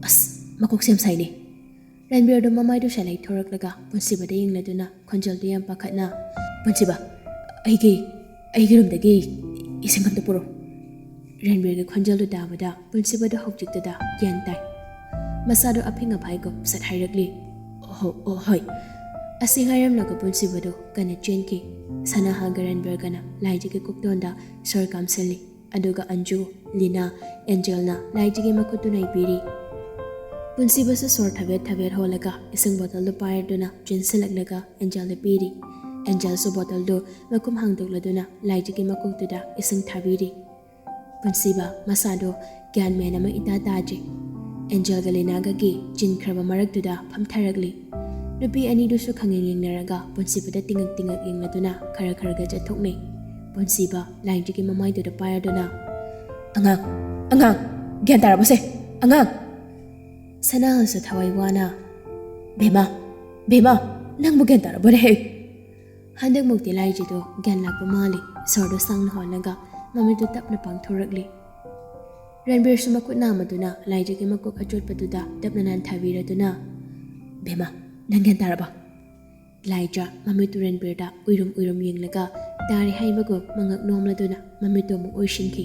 "ꯑꯁ, ꯃꯀꯣꯛꯁꯦ ꯌꯥꯝ ꯁꯥꯏꯅꯦ꯫" ꯔꯟꯕꯤꯔꯗꯣ ꯃꯃꯥꯏꯗꯨ ꯁꯥꯂꯩ ꯊꯣꯔꯛꯂꯒ ꯄꯨꯟꯁꯤꯕꯗ ꯌꯦꯡꯂꯗꯨꯅ ꯈꯣꯟꯖꯦꯜꯗꯨ ꯌꯥꯝ ꯄꯥꯈꯠꯅ, "ꯄꯨꯟꯁꯤꯕ, ꯑꯩꯒꯤ, ꯑꯩꯒꯤ ꯔꯨꯝꯗꯒꯤ ꯏꯁꯤꯡ ꯑꯝꯇ ꯄꯨꯔꯛꯑꯣ꯫" ꯔꯟꯕꯤꯔꯒꯤ ꯈꯣꯟꯖꯦꯜꯗꯨ ꯇꯥꯕꯗ ꯄꯨꯟꯁꯤꯕꯗꯣ ꯍꯧꯖꯤꯛꯇꯗ ꯒ꯭ꯌꯥꯟ ꯇꯥꯏ꯫ ꯃꯁꯥꯗꯣ ꯑꯐꯤꯡ ꯑꯐꯥꯏꯒꯨꯝ ꯁꯠ ꯍꯥꯏꯔꯛꯂꯤ, "ꯑꯣꯍꯣ, ꯑꯣ, ꯍꯣꯏ꯫" ꯑꯁꯤ ꯍꯥꯏꯔꯝꯂꯒ ꯄꯨꯟꯁꯤꯕꯗꯣ ꯀꯟꯅ ꯆꯦꯟꯈꯤ꯫ ꯁꯅꯥꯍꯜꯒ ꯔꯟꯕꯤꯔꯒꯅ ꯂꯥꯏꯖꯒꯤ ꯀꯣꯛꯇꯣꯟꯗ ꯁꯣꯔ ꯀꯥꯝꯁꯤꯜꯂꯤ꯫ ꯑꯗꯨꯒ ꯑꯟꯖꯨ, ꯂꯤꯅꯥ, ꯑꯦꯟꯖꯦꯜꯅ ꯂꯥꯏꯖꯒꯤ ꯃꯈꯨꯠꯇꯨ ꯅꯩꯕꯤꯔꯤ꯫ ꯄꯨꯟꯁꯤꯕꯁꯨ ꯁꯣꯔ ꯊꯕꯦꯠ ꯊꯕꯦꯠ ꯍꯣꯜꯂꯒ ꯏꯁꯤꯡ ꯕꯣꯇꯜꯗꯨ ꯄꯥꯏꯔꯗꯨꯅ ꯆꯦꯟꯁꯤꯜꯂꯛꯂꯒ ꯑꯦꯟꯖꯦꯜꯗ ꯄꯤꯔꯤ꯫ ꯑꯦꯟꯖꯦꯜꯁꯨ ꯕꯣꯇꯜꯗꯨ ꯃꯈꯨꯝ ꯍꯥꯡꯗꯣꯛꯂꯗꯨꯅ ꯂꯥꯏꯖꯒꯤ ꯃꯀꯣꯛꯇꯨꯗ ꯏꯁꯤꯡ ꯊꯥꯕꯤꯔꯤ꯫ ꯄꯨꯟꯁꯤꯕ ꯃꯁꯥꯗꯣ ꯒ꯭ꯌꯥꯟ ꯃꯦꯟ ꯑꯃ ꯏꯇꯥ ꯇꯥꯗ꯭ꯔꯦ꯫ ꯑꯦꯟꯖꯦꯜꯒ ꯂꯤꯅꯥꯒꯒꯤ ꯆꯤꯟꯈ꯭ꯔꯕ ꯃꯔꯛꯇꯨꯗ ꯐꯝꯊꯔꯛꯂꯤ꯫ ꯅꯨꯄꯤ ꯑꯅꯤꯗꯨꯁꯨ ꯈꯪꯌꯦꯡ ꯌꯦꯡꯅꯔꯒ ꯄꯨꯟꯁꯤꯕꯗ ꯇꯤꯡꯉꯛ ꯇꯤꯡꯉꯛ ꯌꯦꯡꯂꯗꯨꯅ ꯈꯔ ꯈꯔꯒ ꯆꯠꯊꯣꯛꯅꯩ꯫ ꯄꯨꯟꯁꯤꯕ ꯂꯥꯏꯖꯒꯤ ꯃꯃꯥꯏꯗꯨꯗ ꯄꯥꯏꯔꯗꯨꯅ, "ꯑꯉꯥꯡ, ꯑꯉꯥꯡ, ꯒ꯭ꯌꯥꯟ ꯇꯥꯔꯕꯣꯁꯦ? ꯑꯉꯥꯡ!" ꯁꯅꯥꯍꯜꯁꯨ ꯊꯋꯥꯏ ꯋꯥꯅ, "ꯕꯦꯃꯥ, ꯕꯦꯃꯥ, ꯅꯪꯕꯨ ꯒ꯭ꯌꯥꯟ ꯇꯥꯔꯕꯣꯅꯦ ꯍꯦ?" ꯍꯟꯗꯛꯃꯨꯛꯇꯤ ꯂꯥꯏꯖꯗꯣ ꯒ꯭ꯌꯥꯟ ꯂꯥꯛꯄ ꯃꯥꯜꯂꯤ꯫ ꯁꯣꯔꯗꯣ ꯁꯥꯡꯅ ꯍꯣꯜꯂꯒ ꯃꯃꯤꯠꯇꯨ ꯇꯞꯅ ꯄꯥꯡꯊꯣꯔꯛꯂꯤ꯫ ꯔꯟꯕꯤꯔꯁꯨ ꯃꯈꯨꯠ ꯅꯥꯝꯃꯗꯨꯅ ꯂꯥꯏꯖꯒꯤ ꯃꯀꯣꯛ ꯑꯆꯣꯠꯄꯗꯨꯗ ꯇꯞꯅ ꯅꯥꯟꯊꯕꯤꯔꯗꯨꯅ, "ꯕꯦꯃꯥ, ꯅꯪ ꯒ꯭ꯌꯥꯟ ꯇꯥꯔꯕ?" ꯂꯥꯏꯖ ꯃꯃꯤꯠꯇꯨ ꯔꯟꯕꯤꯔꯗ ꯎꯏꯔꯨꯝ ꯎꯏꯔꯨꯝ ꯌꯦꯡꯂꯒ ꯇꯥꯔꯦ ꯍꯥꯏꯕꯒꯨꯝ ꯃꯉꯛ ꯅꯣꯝꯂꯗꯨꯅ ꯃꯃꯤꯠꯇꯨ ꯑꯃꯨꯛ ꯑꯣꯏꯁꯤꯟꯈꯤ꯫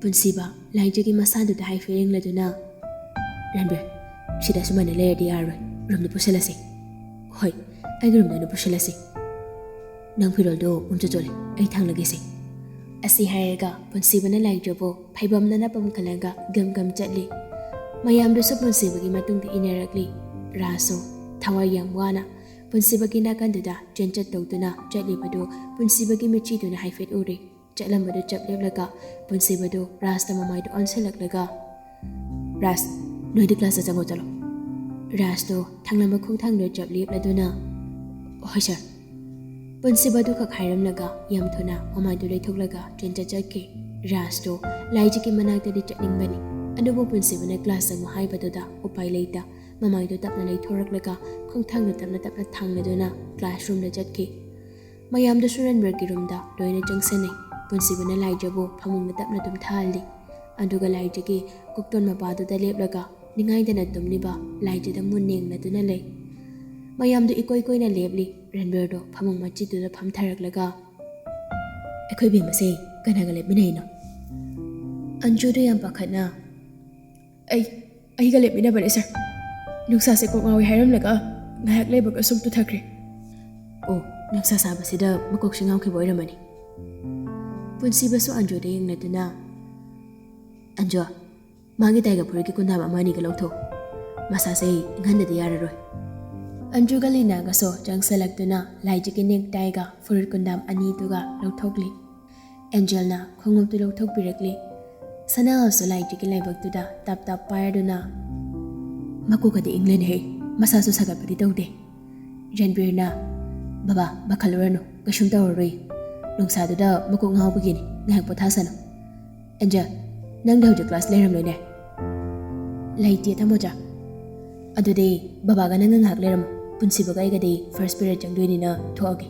ꯄꯨꯟꯁꯤꯕ ꯂꯥꯏꯖꯒꯤ ꯃꯁꯥꯗꯨꯗ ꯍꯥꯏꯐꯦꯠ ꯌꯦꯡꯂꯗꯨꯅ, "ꯔꯟꯕꯤꯔ, ꯁꯤꯗ ꯑꯁꯨꯃꯥꯏꯅ ꯂꯩꯔꯗꯤ ꯌꯥꯔꯔꯣꯏ꯫ ꯔꯨꯝꯗ ꯄꯨꯁꯜꯂꯁꯤ꯫" "ꯍꯣꯏ, ꯑꯩꯒꯤ ꯔꯨꯝꯗ ꯑꯣꯏꯅ ꯄꯨꯁꯜꯂꯁꯤ꯫ ꯅꯪ ꯐꯤꯔꯣꯜꯗꯣ ꯄꯨꯝꯆꯣꯠ ꯆꯣꯠꯂꯦ, ꯑꯩ ꯊꯥꯡꯂꯒꯦꯁꯦ꯫" ꯑꯁꯤ ꯍꯥꯏꯔꯒ ꯄꯨꯟꯁꯤꯕꯅ ꯂꯥꯏꯖꯕꯨ ꯐꯩꯕꯝꯅ ꯅꯄꯝ ꯈꯜꯂꯒ ꯒꯝ ꯒꯝ ꯆꯠꯂꯤ꯫ ꯃꯌꯥꯝꯗꯨꯁꯨ ꯄꯨꯟꯁꯤꯕꯒꯤ ꯃꯇꯨꯡꯗ ꯏꯟꯅꯔꯛꯂꯤ꯫ ꯔꯥꯖꯁꯨ ꯊꯋꯥꯏ ꯌꯥꯝ ꯋꯥꯅ ꯄꯨꯟꯁꯤꯕꯒꯤ ꯅꯥꯀꯟꯗꯨꯗ ꯆꯦꯟꯆꯠ ꯇꯧꯗꯨꯅ ꯆꯠꯂꯤꯕꯗꯨ ꯄꯨꯟꯁꯤꯕꯒꯤ ꯃꯤꯠꯆꯤꯗꯨꯅ ꯍꯥꯏꯐꯦꯠ ꯎꯔꯦ꯫ ꯆꯠꯂꯝꯕꯗꯨ ꯆꯞ ꯂꯦꯞꯂꯒ ꯄꯨꯟꯁꯤꯕꯗꯨ ꯔꯥꯖꯇ ꯃꯃꯥꯏꯗꯨ ꯑꯣꯟꯁꯤꯜꯂꯛꯂꯒ, "ꯔꯥꯖ, ꯅꯣꯏꯗꯤ ꯀ꯭ꯂꯥꯁꯇ ꯆꯪꯉꯣ, ꯆꯠꯂꯣ꯫" ꯔꯥꯖꯇꯣ ꯊꯪꯂꯝꯕ ꯈꯣꯡꯊꯥꯡꯗꯨ ꯆꯞ ꯂꯦꯞꯂꯗꯨꯅ, "ꯍꯣꯏ ꯁꯥꯔ꯫" ꯄꯨꯟꯁꯤꯕꯗꯨ ꯈꯛ ꯍꯥꯏꯔꯝꯂꯒ ꯌꯥꯝ ꯊꯨꯅ ꯃꯃꯥꯏꯗꯨ ꯂꯩꯊꯣꯛꯂꯒ ꯆꯦꯟꯆꯠ ꯆꯠꯈꯤ꯫ ꯔꯥꯖꯇꯣ ꯂꯥꯏꯖꯤꯛꯀꯤ ꯃꯅꯥꯛꯇꯗꯤ ꯆꯠꯅꯤꯡꯕꯅꯤ, ꯑꯗꯨꯕꯨ ꯄꯨꯟꯁꯤꯕꯅ ꯀ꯭ꯂꯥꯁ ꯆꯪꯉꯨ ꯍꯥꯏꯕꯗꯨꯗ ꯎꯄꯥꯏ ꯂꯩꯇ ꯃꯃꯥꯏꯗꯨ ꯇꯞꯅ ꯂꯩꯊꯣꯔꯛꯂꯒ ꯈꯣꯡꯊꯥꯡꯗꯨ ꯇꯞꯅ ꯇꯞꯅ ꯊꯥꯡꯂꯗꯨꯅ ꯀ꯭ꯂꯥꯁꯔꯨꯝꯗ ꯆꯠꯈꯤ꯫ ꯃꯌꯥꯝꯗꯨꯁꯨ ꯔꯟꯕꯤꯔꯒꯤ ꯔꯨꯝꯗ ꯂꯣꯏꯅ ꯆꯪꯁꯤꯟꯅꯩ꯫ ꯄꯨꯟꯁꯤꯕꯅ ꯂꯥꯏꯖꯕꯨ ꯐꯃꯨꯡꯗ ꯇꯞꯅ ꯇꯨꯝꯊꯍꯜꯂꯤ꯫ ꯑꯗꯨꯒ ꯂꯥꯏꯖꯒꯤ ꯀꯣꯛꯇꯣꯟ ꯃꯄꯥꯗꯨꯗ ꯂꯦꯞꯂꯒ ꯅꯤꯡꯉꯥꯏꯗꯅ ꯇꯨꯝꯂꯤꯕ ꯂꯥꯏꯖꯗ ꯃꯨꯟꯅ ꯌꯦꯡꯂꯗꯨꯅ ꯂꯩ꯫ ꯃꯌꯥꯝꯗꯨ ꯏꯀꯣꯏ ꯀꯣꯏꯅ ꯂꯦꯞꯂꯤ꯫ ꯔꯟꯕꯤꯔꯗꯣ ꯐꯃꯨꯡ ꯃꯆꯤꯗꯨꯗ ꯐꯝꯊꯔꯛꯂꯒ, "ꯑꯩꯈꯣꯏ ꯕꯦꯝꯃꯁꯦ ꯀꯅꯥꯒ ꯂꯦꯞꯃꯤꯟꯅꯩꯅꯣ?" ꯑꯟꯖꯨꯗꯣ ꯌꯥꯝ ꯄꯥꯈꯠꯅ, "ꯑꯩ, ꯑꯩꯒ ꯂꯦꯞꯃꯤꯟꯅꯕꯅꯦ ꯁꯥꯔ꯫ ꯅꯨꯡꯁꯥꯁꯦ ꯀꯣꯛ ꯉꯥꯎꯏ ꯍꯥꯏꯔꯝꯂꯒ ꯉꯥꯏꯍꯥꯛ ꯂꯩꯕꯒ ꯁꯨꯝ ꯇꯨꯊꯈ꯭ꯔꯦ꯫" "ꯑꯣ, ꯅꯨꯡꯁꯥ ꯁꯥꯕꯁꯤꯗ ꯃꯀꯣꯛꯁꯦ ꯉꯥꯎꯈꯤꯕ ꯑꯣꯏꯔꯝꯃꯅꯤ꯫" ꯄꯨꯟꯁꯤꯕꯁꯨ ꯑꯟꯖꯨꯗ ꯌꯦꯡꯂꯗꯨꯅ, "ꯑꯟꯖꯨ, ꯃꯥꯒꯤ ꯇꯥꯏꯒ ꯐꯨꯔꯤꯠꯀꯤ ꯀꯨꯟꯗꯥꯝ ꯑꯃ ꯑꯅꯤꯒ ꯂꯧꯊꯣꯛ꯫ ꯃꯁꯥꯁꯦ ꯏꯪꯍꯟꯗꯗꯤ ꯌꯥꯔꯔꯣꯏ꯫" ꯑꯟꯖꯨꯒ ꯂꯤꯅꯥꯒꯁꯨ ꯆꯪꯁꯤꯜꯂꯛꯇꯨꯅ ꯂꯥꯏꯖꯒꯤ ꯅꯦꯛ ꯇꯥꯏꯒ ꯐꯨꯔꯤꯠ ꯀꯨꯟꯗꯥꯝ ꯑꯅꯤꯗꯨꯒ ꯂꯧꯊꯣꯛꯂꯤ꯫ ꯑꯦꯟꯖꯦꯜꯅ ꯈꯣꯡꯎꯞꯇꯨ ꯂꯧꯊꯣꯛꯄꯤꯔꯛꯂꯤ꯫ ꯁꯅꯥꯍꯜꯁꯨ ꯂꯥꯏꯖꯒꯤ ꯂꯥꯏꯕꯛꯇꯨꯗ ꯇꯞ ꯇꯞ ꯄꯥꯏꯔꯗꯨꯅ, "ꯃꯀꯣꯛꯀꯗꯤ ꯏꯪꯂꯦꯅꯦꯍꯦ, ꯃꯁꯥꯁꯨ ꯁꯥꯒꯠꯄꯗꯤ ꯇꯧꯗꯦ꯫" ꯔꯟꯕꯤꯔꯅ, "ꯕꯕꯥ, ꯄꯥꯈꯠꯂꯨꯔꯅꯨ, ꯀꯩꯁꯨꯝ ꯇꯧꯔꯔꯣꯏ꯫ ꯅꯨꯡꯁꯥꯗꯨꯗ ꯃꯀꯣꯛ ꯉꯥꯎꯕꯒꯤꯅꯤ, ꯉꯥꯏꯍꯥꯛ ꯄꯣꯊꯥꯁꯅꯨ꯫ ꯑꯦꯟꯖꯦꯜ, ꯅꯪꯗꯤ ꯍꯧꯖꯤꯛ ꯀ꯭ꯂꯥꯁ ꯂꯩꯔꯝꯂꯣꯏꯅꯦ?" "ꯂꯩꯇꯦ, ꯇꯥꯃꯣꯆꯥ꯫" "ꯑꯗꯨꯗꯤ ꯕꯕꯥꯒ ꯅꯪꯒ ꯉꯥꯏꯍꯥꯛ ꯂꯩꯔꯝꯃꯣ, ꯄꯨꯟꯁꯤꯕꯒ ꯑꯩꯒꯗꯤ ꯐꯥꯔꯁ ꯄꯤꯔꯤꯌꯗ ꯆꯪꯗꯣꯏꯅꯤꯅ ꯊꯣꯛꯑꯒꯦ꯫"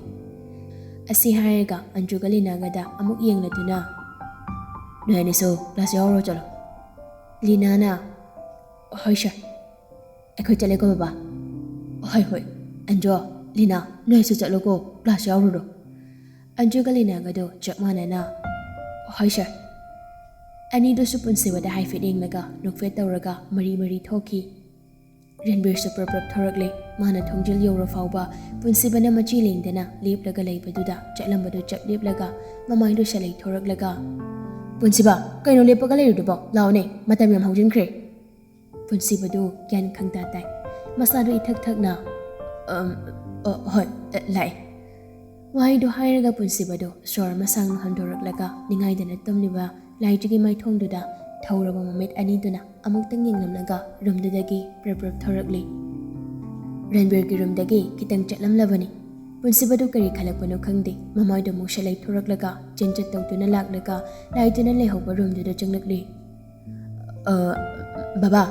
ꯑꯁꯤ ꯍꯥꯏꯔꯒ ꯑꯟꯖꯨꯒ ꯂꯤꯅꯥꯒꯗ ꯑꯃꯨꯛ ꯌꯦꯡꯂꯗꯨꯅ, "ꯅꯣꯏ ꯑꯅꯤꯁꯨ ꯀ꯭ꯂꯥꯁ ꯌꯥꯎꯔꯣ ꯆꯠꯂꯣ꯫" ꯂꯤꯅꯥꯅ, "ꯍꯣꯏ ꯁꯥꯔ꯫" "ꯑꯩꯈꯣꯏ ꯆꯠꯂꯦꯀꯣ ꯕꯕꯥ꯫" "ꯍꯣꯏ, ꯍꯣꯏ꯫ ꯑꯟꯖꯨ, ꯂꯤꯅꯥ, ꯅꯣꯏꯁꯨ ꯆꯠꯂꯣꯀꯣ, ꯀ꯭ꯂꯥꯁ ꯌꯥꯎꯔꯨꯔꯣ꯫" ꯑꯟꯖꯨꯒ ꯂꯤꯅꯥꯒꯗꯣ ꯆꯞ ꯃꯥꯟꯅꯅ, "ꯍꯣꯏ ꯁꯥꯔ꯫" ꯑꯅꯤꯗꯨꯁꯨ ꯄꯨꯟꯁꯤꯕꯗ ꯍꯥꯏꯐꯦꯠ ꯌꯦꯡꯂꯒ ꯅꯣꯛꯐꯦꯠ ꯇꯧꯔꯒ ꯃꯔꯤ ꯃꯔꯤ ꯊꯣꯛꯈꯤ꯫ ꯔꯟꯕꯤꯔꯁꯨ ꯄ꯭ꯔꯞ ꯄ꯭ꯔꯞ ꯊꯣꯔꯛꯂꯦ꯫ ꯃꯥꯅ ꯊꯣꯡꯖꯤꯜ ꯌꯧꯔ ꯐꯥꯎꯕ ꯄꯨꯟꯁꯤꯕꯅ ꯃꯆꯤ ꯂꯦꯡꯗꯅ ꯂꯦꯞꯂꯒ ꯂꯩꯕꯗꯨꯗ ꯆꯠꯂꯝꯕꯗꯨ ꯆꯞ ꯂꯦꯞꯂꯒ ꯃꯃꯥꯏꯗꯨ ꯁꯠ ꯂꯩꯊꯣꯔꯛꯂꯒ, "ꯄꯨꯟꯁꯤꯕ, ꯀꯩꯅꯣ ꯂꯦꯞꯄꯒ ꯂꯩꯔꯤꯗꯨꯕꯣ? ꯂꯥꯛꯑꯣꯅꯦ, ꯃꯇꯝ ꯌꯥꯝ ꯍꯧꯖꯤꯟꯈ꯭ꯔꯦ꯫" ꯄꯨꯟꯁꯤꯕꯗꯨ ꯒ꯭ꯌꯥꯟ ꯈꯪꯇꯥ ꯇꯥꯏ꯫ ꯃꯁꯥꯗꯨ ꯏꯊꯛ ꯊꯛꯅ, "ꯑꯝ, ꯑꯣ, ꯍꯣꯏ, ꯑ, ꯂꯥꯛꯑꯦ꯫ ꯋꯥꯍꯩꯗꯨ ꯍꯥꯏꯔꯒ ꯄꯨꯟꯁꯤꯕꯗꯨ ꯁꯣꯔ ꯑꯃ ꯁꯥꯡꯅ ꯍꯣꯟꯗꯣꯔꯛꯂꯒ ꯅꯤꯡꯉꯥꯏꯗꯅ ꯇꯨꯝꯂꯤꯕ ꯂꯥꯏꯗꯨꯒꯤ ꯃꯥꯏꯊꯣꯡꯗꯨꯗ ꯊꯧꯔꯕ ꯃꯃꯤꯠ ꯑꯅꯤꯗꯨꯅ ꯑꯃꯨꯛꯇꯪ ꯌꯦꯡꯂꯝꯂꯒ ꯔꯨꯝꯗꯨꯗꯒꯤ ꯄ꯭ꯔꯞ ꯄ꯭ꯔꯞ ꯊꯣꯔꯛꯂꯤ꯫ ꯔꯟꯕꯤꯔꯒꯤ ꯔꯨꯝꯗꯒꯤ ꯈꯤꯇꯪ ꯆꯠꯂꯝꯂꯕꯅꯤ꯫ ꯄꯨꯟꯁꯤꯕꯗꯨ ꯀꯔꯤ ꯈꯜꯂꯛꯄꯅꯣ ꯈꯪꯗꯦ, ꯃꯃꯥꯏꯗꯨ ꯃꯨꯛꯁꯜ ꯂꯩꯊꯣꯔꯛꯂꯒ ꯆꯦꯟꯆꯠ ꯇꯧꯗꯨꯅ ꯂꯥꯛꯂꯒ ꯂꯥꯏꯗꯨꯅ ꯂꯩꯍꯧꯕ ꯔꯨꯝꯗꯨꯗ ꯆꯪꯂꯛꯂꯤ꯫ "ꯑ, ꯕꯕꯥ!"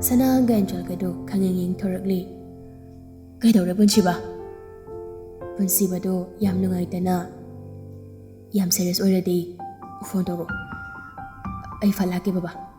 ꯁꯅꯥꯒ ꯑꯦꯟꯖꯦꯜꯒꯗꯨ ꯈꯪꯌꯦꯡ ꯌꯦꯡꯊꯣꯔꯛꯂꯤ꯫ "ꯀꯩꯗꯧꯔꯦ ꯄꯨꯟꯁꯤꯕ?" ꯄꯨꯟꯁꯤꯕꯗꯨ ꯌꯥꯝ ꯅꯨꯡꯉꯥꯏꯇꯅ, "ꯌꯥꯝ ꯁꯦꯔꯤꯌꯁ ꯑꯣꯏꯔꯗꯤ ꯐꯣꯟ ꯇꯧꯔꯛꯑꯣ, ꯑꯩ ꯐꯠ ꯂꯥꯛꯀꯦ ꯕꯕꯥ"꯫